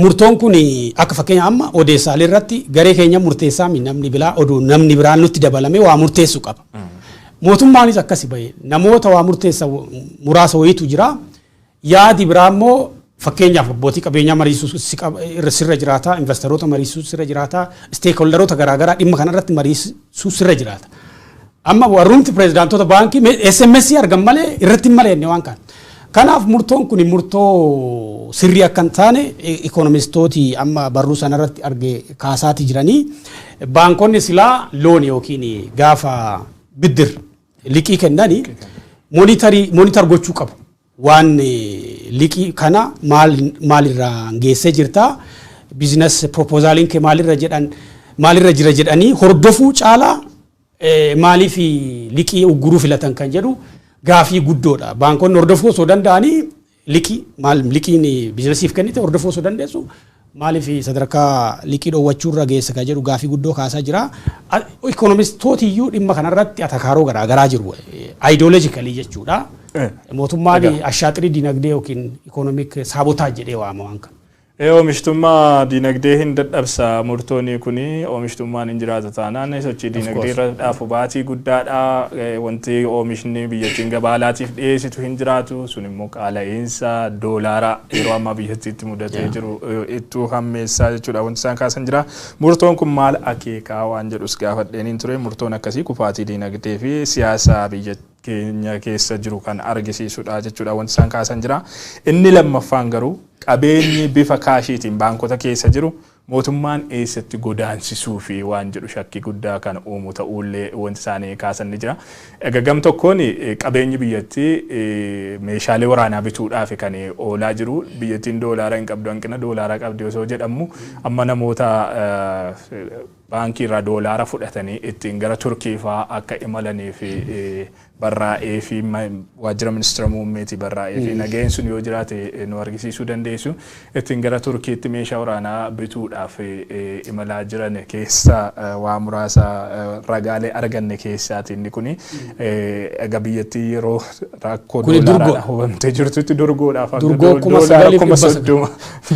Murtoon kun akka fakkeenya amma odeessaalee irratti garee keenya murteessaa mi, namni biraa oduu namni biraan nutti dabalame waa murteessu qaba. Mootummaanis akkasi bahe, namoota waa murteessa muraasa wayiitu jira. Yaadi biraa immoo fakkeenyaaf abbootii qabeenyaa mariisuu sirra jiraata, investoroota mariisuu sirra jiraata, stakeholderoota garaagaraa dhimma kanarratti mariisuu sirra jiraata. Amma warrumti pirezidaantota baankii SMS argan malee irratti hin mari'anne waan kana. Kanaaf murtoon kun murtoo sirrii akka hin taane ikoonomistooti amma barruu sanarratti arge kaasaati jiranii. Baankonni silaa loan yookiin gaafa ብድር liqii kennani monitor gochuu qabu. Waan liqii kana maal maalirraa geessee jirta, business proposaliin kee maalirra jedhan, maalirra jira jedhanii hordofuu caalaa maaliif liqii ugguruu filatan kan jedhu gaafii guddoodha. Baankonni hordofuu osoo danda'anii, liqii maal liqiin businessiif kennite hordofuu osoo dandeessu, maaliif sadarkaa liqii dhoowwachuurra geessa kan jedhu gaafii guddoo kaasaa jira. Ikoonomistootiyyuu dhimma kanarratti atakaaroo garaagaraa jiru. Ideologically jechuudha. Mootummaan ashaaxirii dinagdee yookiin economic sabotage jedhee waama waan kana.
Oomishtummaa dinagdee hin dadhabsa murtoonni kuni. Oomishtummaan hin jiraatu taanaan sochii dinagdee irra dhaafu baatii guddaadha. Wanti oomishni biyyattiin gabaa alaatiif dhiyeessitu hin jiraatu. Sun immoo qaala'iinsa doolaaraa yeroo ammaa biyyattiitti mudatee jiru ittuu hammeessaa jechuudha wanti isaan kaasan jira. Murtoon kun maal akeekaa waan jedhus gaafadheen hin ture. Murtoon akkasii kufaatii dinagdee fi siyaasa biyya keenya keessa jiru kan argisiisudha jechuudha wanti isaan kaasan jira. Inni lammaffaan garuu qabeenyi bifa cashiitiin baankota keessa jiru mootummaan eessatti godaansisuu fi waan jedhu shakkii guddaa kan uumu ta'uullee wanti isaanii kaasan ni jira. Egaa gam tokkoon qabeenyi biyyattii meeshaalee waraanaa bituudhaaf kan oolaa jiru. Biyyattiin doolaara hin qabdu, hanqina doolaaraa qabdi osoo jedhamu, amma namoota baankii irraa doolaara fudhatanii ittiin gara Turkii fa'aa akka imalanii fi barraa'ee fi waajjira ministeera muummeetii barraa'ee fi nageen sun yoo jiraate nu argisiisuu dandeessu, ittiin gara Turkiitti meeshaa waraanaa bituudhaaf imalaa jiran keessa waa muraasa ragaalee arganne keessaati inni kuni. Egaa biyyattii yeroo rakkoo doolaaraan hubamtee jirtutti dorgoodhaaf doolaara 30,000,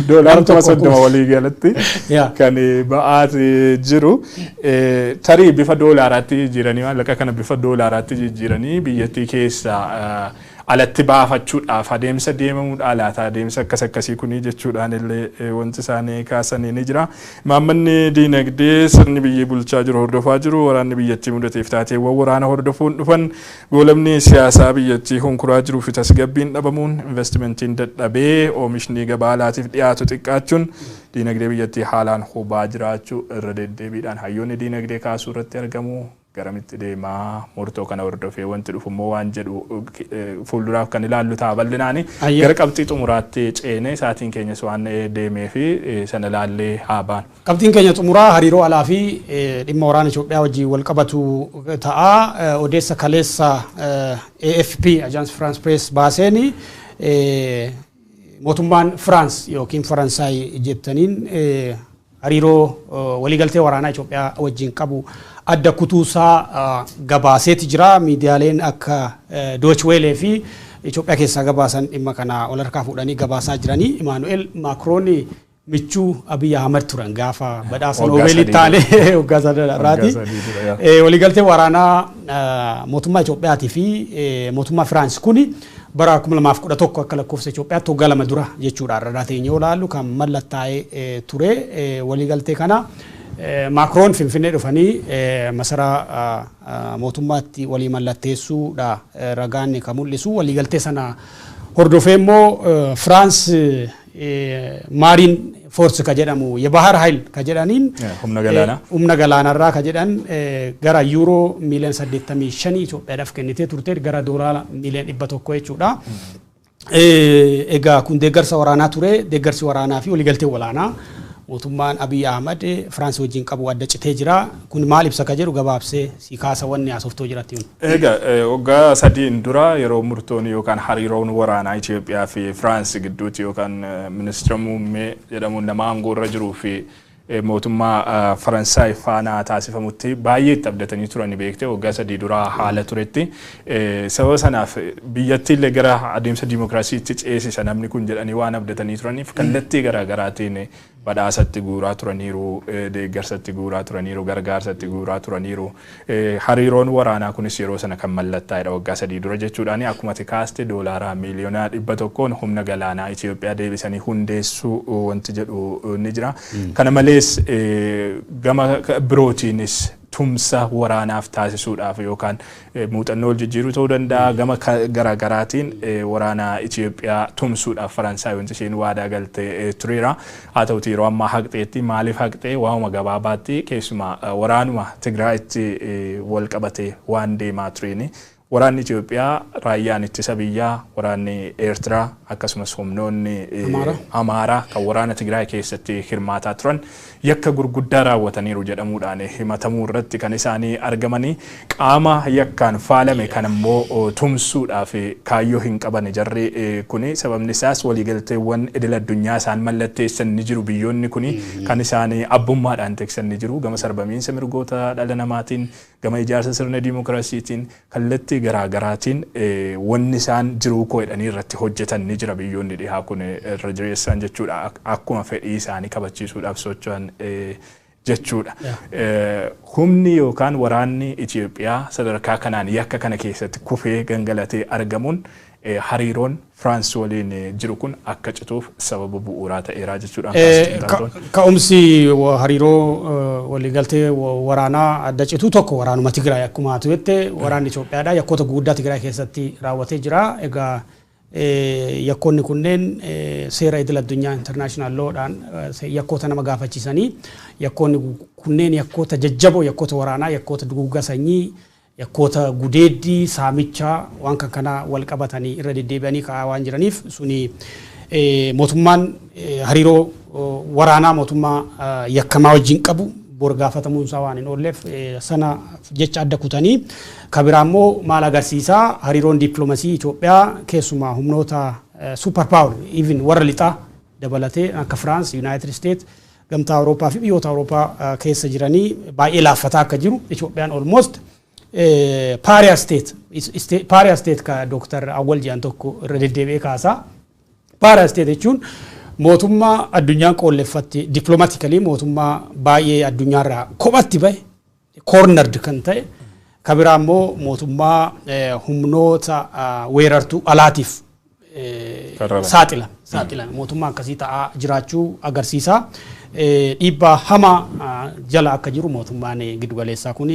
doolaara 30,000 walii galatti kan ba'aati jiru. Tarii bifa doolaaraatti jijjiiranii, maallaqa kana bifa doolaaraatti jijjiiranii biyyattii keessa Alatti baafachuudhaaf adeemsa deemamuudha laata adeemsa akkas akkasii kunii jechuudhaan illee wanti isaanii kaasanii ni jira. Imaammanni diinagdee sirni biyyi bulchaa jiru hordofaa jiru, waraanni biyyattii mudateef taateewwan waraana hordofuun dhufan, goolamni siyaasaa biyyattii hunkuraa jiruu fi tasgabbiin dhabamuun, investimentiin dadhabee oomishni gabaa alaatiif dhiyaatu xiqqaachuun diinagdee biyyattii haalaan hubaa jiraachuu irra deddeebiidhaan hayyoonni diinagdee kaasuu irratti argamu. Garamitti deemaa murtoo kana hordofee wanti dhufu immoo waan jedhu fuulduraaf kan ilaallu ta'a bal'inaani. Gara qabxii xumuraatti ceenee, sa'aatiin keenyas waan deemee fi sana ilaallee haa baanu.
Qabxiin keenya xumuraa hariiroo alaa fi dhimma waraana Itoophiyaa wajjin wal qabatu ta'a. Odeessa kaleessa AFP, Agence France Presse, baaseeni mootummaan France yookiin Faransaay jettaniin hariiroo waliigaltee waraanaa Itoophiyaa wajjin qabu adda kutuusaa gabaaseeti jira. Miidiyaaleen akka Deutsche Welle fi Itoophiyaa keessaa gabaasan dhimma kana ol harkaa fuudhanii gabaasaa jiranii. Imaanu'eel Maakroon michuu Abiy Ahmad turan gaafa badhaasa Noobeelii taane waggaa 3 irraati. Waliigaltee waraanaa mootummaa Itoophiyaatii fi mootummaa Firaans kuni bara 2011 akka lakkoofsa Itoophiyaatti waggaa 2 dura jechuudha, irra teenyee olaallu kan mallattaa'ee ture. Waliigaltee kana Maakroon Finfinnee dhufanii masaraa mootummaatti walii mallatteessuudha ragaan kan mul'isu. Waliigaltee sana hordofee immoo Firaans Marine Force ka jedhamu, የባህር ኃይል ka jedhaniin,
humna galaanaa,
humna galaanarraa ka jedhan gara yuuroo miiliyoona 85 Itoophiyaadhaaf kennitee turte, gara doolaara miiliyoona 100 jechuudha. Egaa kun deeggarsa waraanaa ture. Deeggarsi waraanaa fi waliigaltee walaanaa mootummaan Abiy Ahmad Firaans wajjin qabu adda citee jira. Kun maal ibsa ka jedhu gabaabsee si kaasa, wanni haasoftoo jiratti.
Egaa waggaa 3n dura yeroo murtoon yookaan hariiroon waraanaa Itoophiyaa fi Firaans gidduutti yookaan ministeera muummee jedhamuun nama aangoo irra jiruu fi mootummaa Faransaay faana taasifamutti baay'ee itti abdatanii turani, beektee, waggaa 3 dura haala turetti. Sababa sanaaf biyyattii illee gara adeemsa diimokiraasiitti ceesisa namni kun jedhanii waan abdatanii turaniif kallattii garaagaraatiin badhaasatti guuraa turaniiru, deeggarsatti guuraa turaniiru, gargaarsatti guuraa turaniiru. Hariiroon waraanaa kunis yeroo sana kan mallattaa'edha waggaa 3 dura jechuudhaan. Akkuma ati kaaste doolaaraa miiliyoona 100n humna galaanaa Itoophiyaa deebisanii hundeessuu wanti jedhu ni jira. Kana malees gama birootiinis tumsa waraanaaf taasisuudhaaf yookaan muuxannoo wal jijjiiruu ta'uu danda'a, gama garaagaraatiin waraana Itoophiyaa tumsuudhaaf Faransaay wanti isheen waadaa galtee tureera. Haa ta'uti yeroo ammaa haqxeetti. Maaliif haqxee? Waanuma gabaabaatti keessumaa waraanuma Tigraayitti wal qabatee waan deemaa tureeni. Waraanni Itoophiyaa, raayyaan ittisa biyyaa, waraanni Eertiraa akkasumas humnoonni Amaaraa kan waraana Tigraay keessatti hirmaataa turan yakka gurguddaa raawwataniiru jedhamuudhaan himatamuu irratti kan isaanii argamanii, qaama yakkaan faalame kan immoo tumsuudhaaf kaayyoo hin qaban jarri kuni. Sababni isaas waliigalteewwan idil addunyaa isaan mallatteessan ni jiru, biyyoonni kuni kan isaanii abbummaadhaan tiksan ni jiru, gama sarbamiinsa mirgoota dhala namaatiin, gama ijaarsa sirna diimokiraasiitiin, kallattii garaagaraatiin wanni isaan jiruu koo jedhanii irratti hojjetan ni jira, biyyoonni dhihaa kun irra jireessan jechuudha, akkuma fedhii isaanii kabachiisuudhaaf socho'an jechuudha. Humni yookaan waraanni Itoophiyaa sadarkaa kanaan yakka kana keessatti kufee gangalatee argamuun hariiroon Firaans waliin jiru kun akka cituuf sababa bu'uuraa ta'eera jechuudhaan.
Ka'umsi hariiroo waliigaltee waraanaa adda cituu tokko waraanuma Tigraay. Akkuma ati jette, waraanni Itoophiyaadha yakkoota guguddaa Tigraay keessatti raawwatee jira. Egaa yakkoonni kunneen seera idil addunyaa, international lawdhaan, yakkoota nama gaafachiisanii, yakkoonni kunneen yakkoota jajjaboo, yakkoota waraanaa, yakkoota duguuggaa sanyii, yakkoota gudeeddii, saamichaa, waan kan kana wal qabatanii irra deddeebi'anii ka'aa waan jiraniif, suni mootummaan hariiroo waraanaa mootummaa yakkamaa wajjin qabu bor gaafatamuun isaa waan hin oolleef sana jecha adda kutanii. Kabiraa immoo maal agarsiisaa? Hariiroon dippiloomasii Itoophiyaa keessumaa humnoota super power, even warra lixaa dabalatee akka Firaans, United States, gamtaa Awurooppaa fi biyyoota Awurooppaa keessa jiranii baay'ee laaffataa akka jiru, Itoophiyaan almost pariah state, pariah state ka Dooktar Awwal jedhan tokko irra deddeebi'ee kaasaa. Pariah state jechuun mootummaa addunyaan qoolleffatti, diplomatically mootummaa baay'ee addunyaarraa kophatti bahe, cornered kan ta'e, Ka biraa immoo mootummaa humnoota weerartuu alaatiif saaxilame. Saaxilame mootummaa akkasii ta'aa jiraachuu agarsiisa. Dhiibbaa hamaa jala akka jiru mootummaan giddugaleessaa kun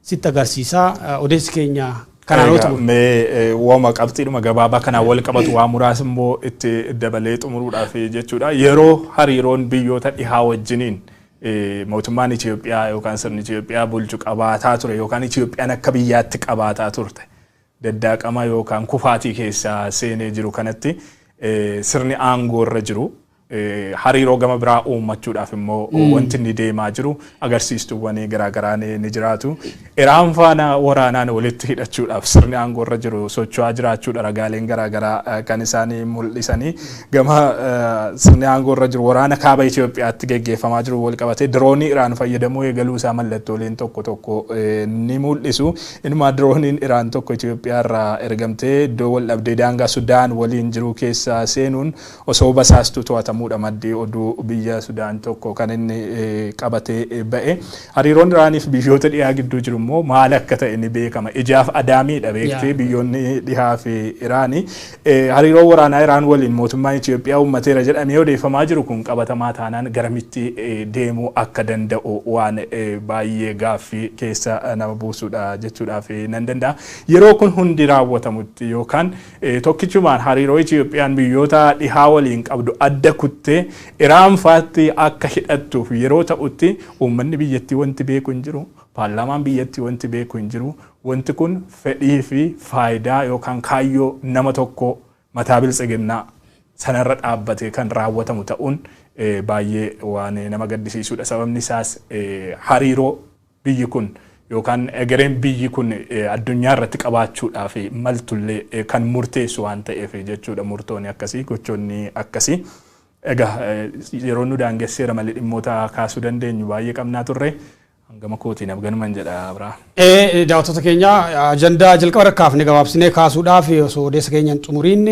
sitti agarsiisa. Odeessi keenya kanaan
Egaa mee waama qabxiidhuma gabaabaa kanaan wal qabatu waa muraasa immoo itti dabalee xumuruudhaaf jechuudha. Yeroo hariiroon biyyoota dhihaa wajjiniin mootummaan Itoophiyaa yookaan sirni Itoophiyaa bulchu qabaataa ture yookaan Itoophiyaan akka biyyaatti qabaataa turte daddaaqama yookaan kufaatii keessa seenee jiru kanatti, sirni aangoo irra jiru hariiroo gama biraa uummachuudhaaf immoo wanti inni deemaa jiru agarsiistuuwwan garaagaraa ni jiraatu. Iraan faana waraanaan walitti hidhachuudhaaf sirni aangoo irra jiru socho'aa jiraachuudha ragaaleen garaagaraa kan isaan mul'isanii. Gama sirni aangoo irra jiru waraana kaaba Itoophiyaatti geggeeffamaa jiru wal qabatee diroonii Iraan fayyadamuu eegaluu isaa mallattooleen tokko tokko ni mul'isu. Inumaa dirooniin Iraan tokko Itoophiyaa irraa ergamtee iddoo wal dhabdee daangaa Sudaan waliin jiru keessa seenuun osoo basaastuu to'atamuudha maddii oduu biyya Sudaan tokko kan inni qabatee ba'e. Hariiroon Iraaniif biyyoota dhihaa gidduu jiru immoo maal akka ta'e ni beekama. Ijaaf adaamiidha beektee biyyoonni dhihaa fi Iraanii. Hariiroo waraanaa Iraan waliin mootummaan Itoophiyaa uummateera jedhamee odeeffamaa jiru kun qabatamaa taanaan garamitti deemuu akka danda'u waan baay'ee gaaffii keessa nama buusudha jechuudhaaf nan danda'a. Yeroo kun hundi raawwatamutti yookaan tokkichumaan hariiroo Itoophiyaan biyyoota dhihaa waliin qabdu adda kuttee Iraan faatti akka hidhattuuf yeroo ta'utti, uummanni biyyattii wanti beeku hin jiru. Paarlaamaan biyyattii wanti beeku hin jiru. Wanti kun fedhii fi faayidaa yookaan kaayyoo nama tokko mataa biltsiginnaa sanarra dhaabbatee kan raawwatamu ta'uun baay'ee waan nama gaddisiisudha. Sababni isaas hariiroo biyyi kun yookaan egereen biyyi kun addunyaa irratti qabaachuudhaaf maltullee kan murteessu waan ta'eef jechuudha murtoonni akkasii, gochoonni akkasii. Egaa yeroo nu daangesseera malee dhimmoota kaasuu dandeenyu baay'ee qabnaa turre. Hangama kootiin abganuman jedha, Abiraam.
Daawwattoota keenya, ajandaa jalqaba rakkaafne gabaabsinee kaasuudhaaf, osoo odeessa keenya hin xumuriin,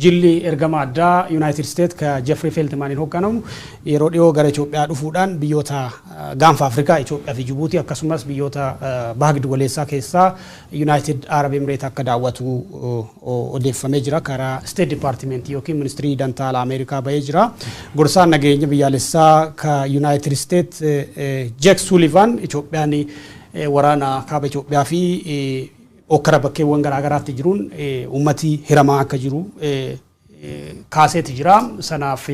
jilli ergama addaa United States ka Jeffrey Feltmaniin hoogganamu yeroo dhiyoo gara Itoophiyaa dhufuudhaan biyyoota gaanfa Afrikaa, Itoophiyaa fi Jibuutii, akkasumas biyyoota baha giddugaleessaa keessaa United Arab Emirates akka daawwatu odeeffamee jira. Karaa State Department yookiin Ministirii Dantaa Alaa Ameerikaa bahee jira. Gorsaan nageenya biyyaalessaa ka United States Jake Sullivan Itoophiyaan waraana kaaba Itoophiyaa fi okkara bakkeewwan garaagaraatti jiruun uummati hiramaa akka jiru kaaseeti jira. Sanaaf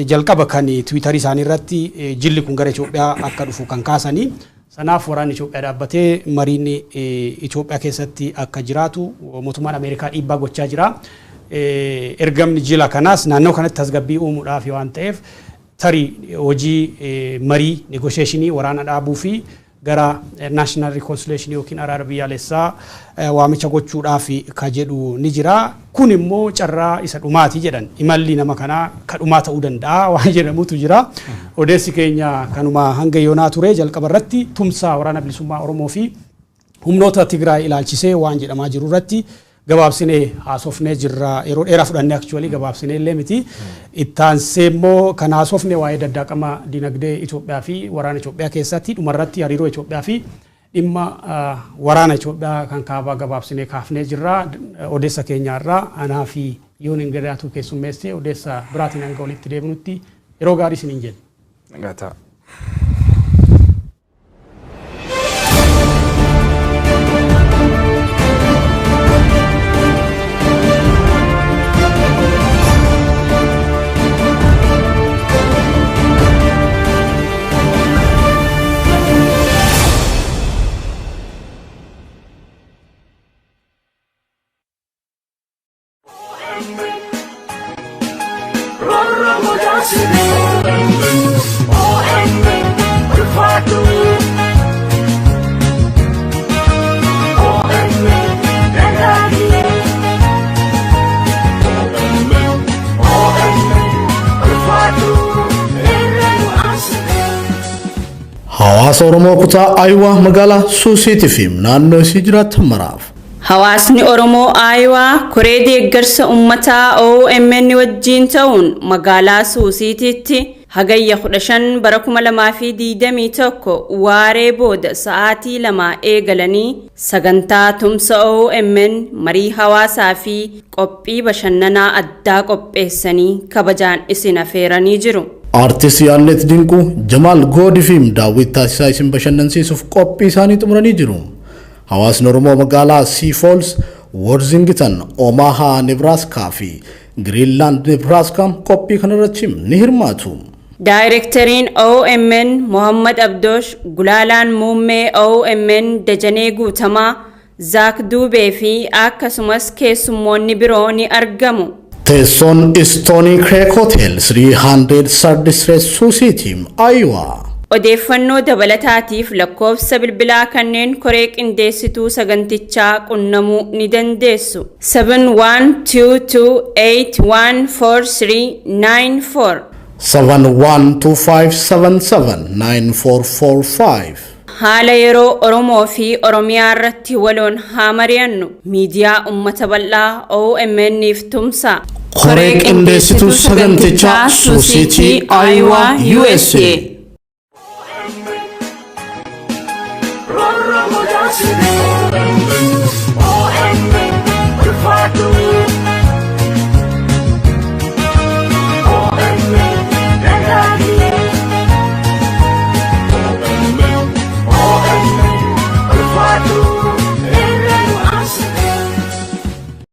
jalqaba kan Tiwiitarii isaanii irratti jilli kun gara Itoophiyaa akka dhufu kan kaasanii. Sanaaf waraanni Itoophiyaa dhaabbatee mariin Itoophiyaa keessatti akka jiraatu mootummaan Ameerikaa dhiibbaa gochaa jira. Ergamni jila kanaas naannoo kanatti tasgabbii uumuudhaaf waan ta'eef, tarii hojii marii, negotiation, waraana dhaabuu fi gara national reconciliation yookiin araara biyyaalessaa waamicha gochuudhaaf ka jedhu ni jira. Kun immoo carraa isa dhumaati jedhan. Imalli nama kanaa ka dhumaa ta'uu danda'a waan jedhamutu jira. Odeessi keenya kanuma hanga yoonaa ture. Jalqaba irratti tumsa waraana bilisummaa Oromoo fi humnoota Tigraay ilaalchisee waan jedhamaa jiru irratti gabaabsinee haasofnee jirra. Yeroo dheeraa fudhannee, actually gabaabsinee illee miti. Ittaansee immoo kan haasofne waa'ee daddaaqama dinagdee Itoophiyaa fi waraana Itoophiyaa keessatti, dhumarratti hariiroo Itoophiyaa fi dhimma waraana Itoophiyaa kan kaabaa gabaabsinee kaafnee jirra. Odeessa keenyaarraa anaa fi yoon hin gadaatu keessummeesse. Odeessa biraatiin hanga walitti deebinutti yeroo gaarii isiniin jenna.
Gataa.
Roorroo godaasine OMN ulfaatu, OMN dagaagi, OMN ulfaatu irra nu aansine.
Hawaasa Oromoo kutaa Ayiwaa magaalaa Suusiitii fi naannoo isii jiraatan maraaf.
Hawaasni Oromoo Aayuwaa koree deeggarsa uummataa OMN wajjin ta'uun magaalaa Suusiitiitti Hagayya 15 bara 2021 waaree booda sa'aatii 2 eegalanii sagantaa tumsa OMN marii hawaasaa fi qophii bashannanaa addaa qopheessanii kabajaan isin afeeranii jiru.
Aartist Yaannet Dinquu, Jamaal Goodii fi Daawwit Taasisaa isin bashannansiisuuf qophii isaanii xumuranii jiru. Hawaasni Oromoo magaalaa Sioux Falls, Worthington, Omaha, Nebraska fi Greenland, Nebraska qophii kanarratti ni hirmaatu.
Daayirektariin OMN Mohammad Abdoosh, gulaalaan muummee OMN Dajanee Guutamaa, Zaak Duubee fi akkasumas keessummoonni biroo ni argamu.
Teessoon Stony Creek Hotel, 300 Street, Sioux City, Iowa.
Odeeffannoo dabalataatiif lakkoofsa bilbilaa kanneen koree qindeessituu sagantichaa qunnamuu ni dandeessu. 7122814394.
7125779445.
Haala yeroo Oromoo fi Oromiyaa irratti waloon haa mari'annu. Miidiyaa uummata bal'aa OMN'if tumsa.
Koree qindeessituu sagantichaa, Sioux City, Iowa, USA.
Roorroo godaasine. OMN.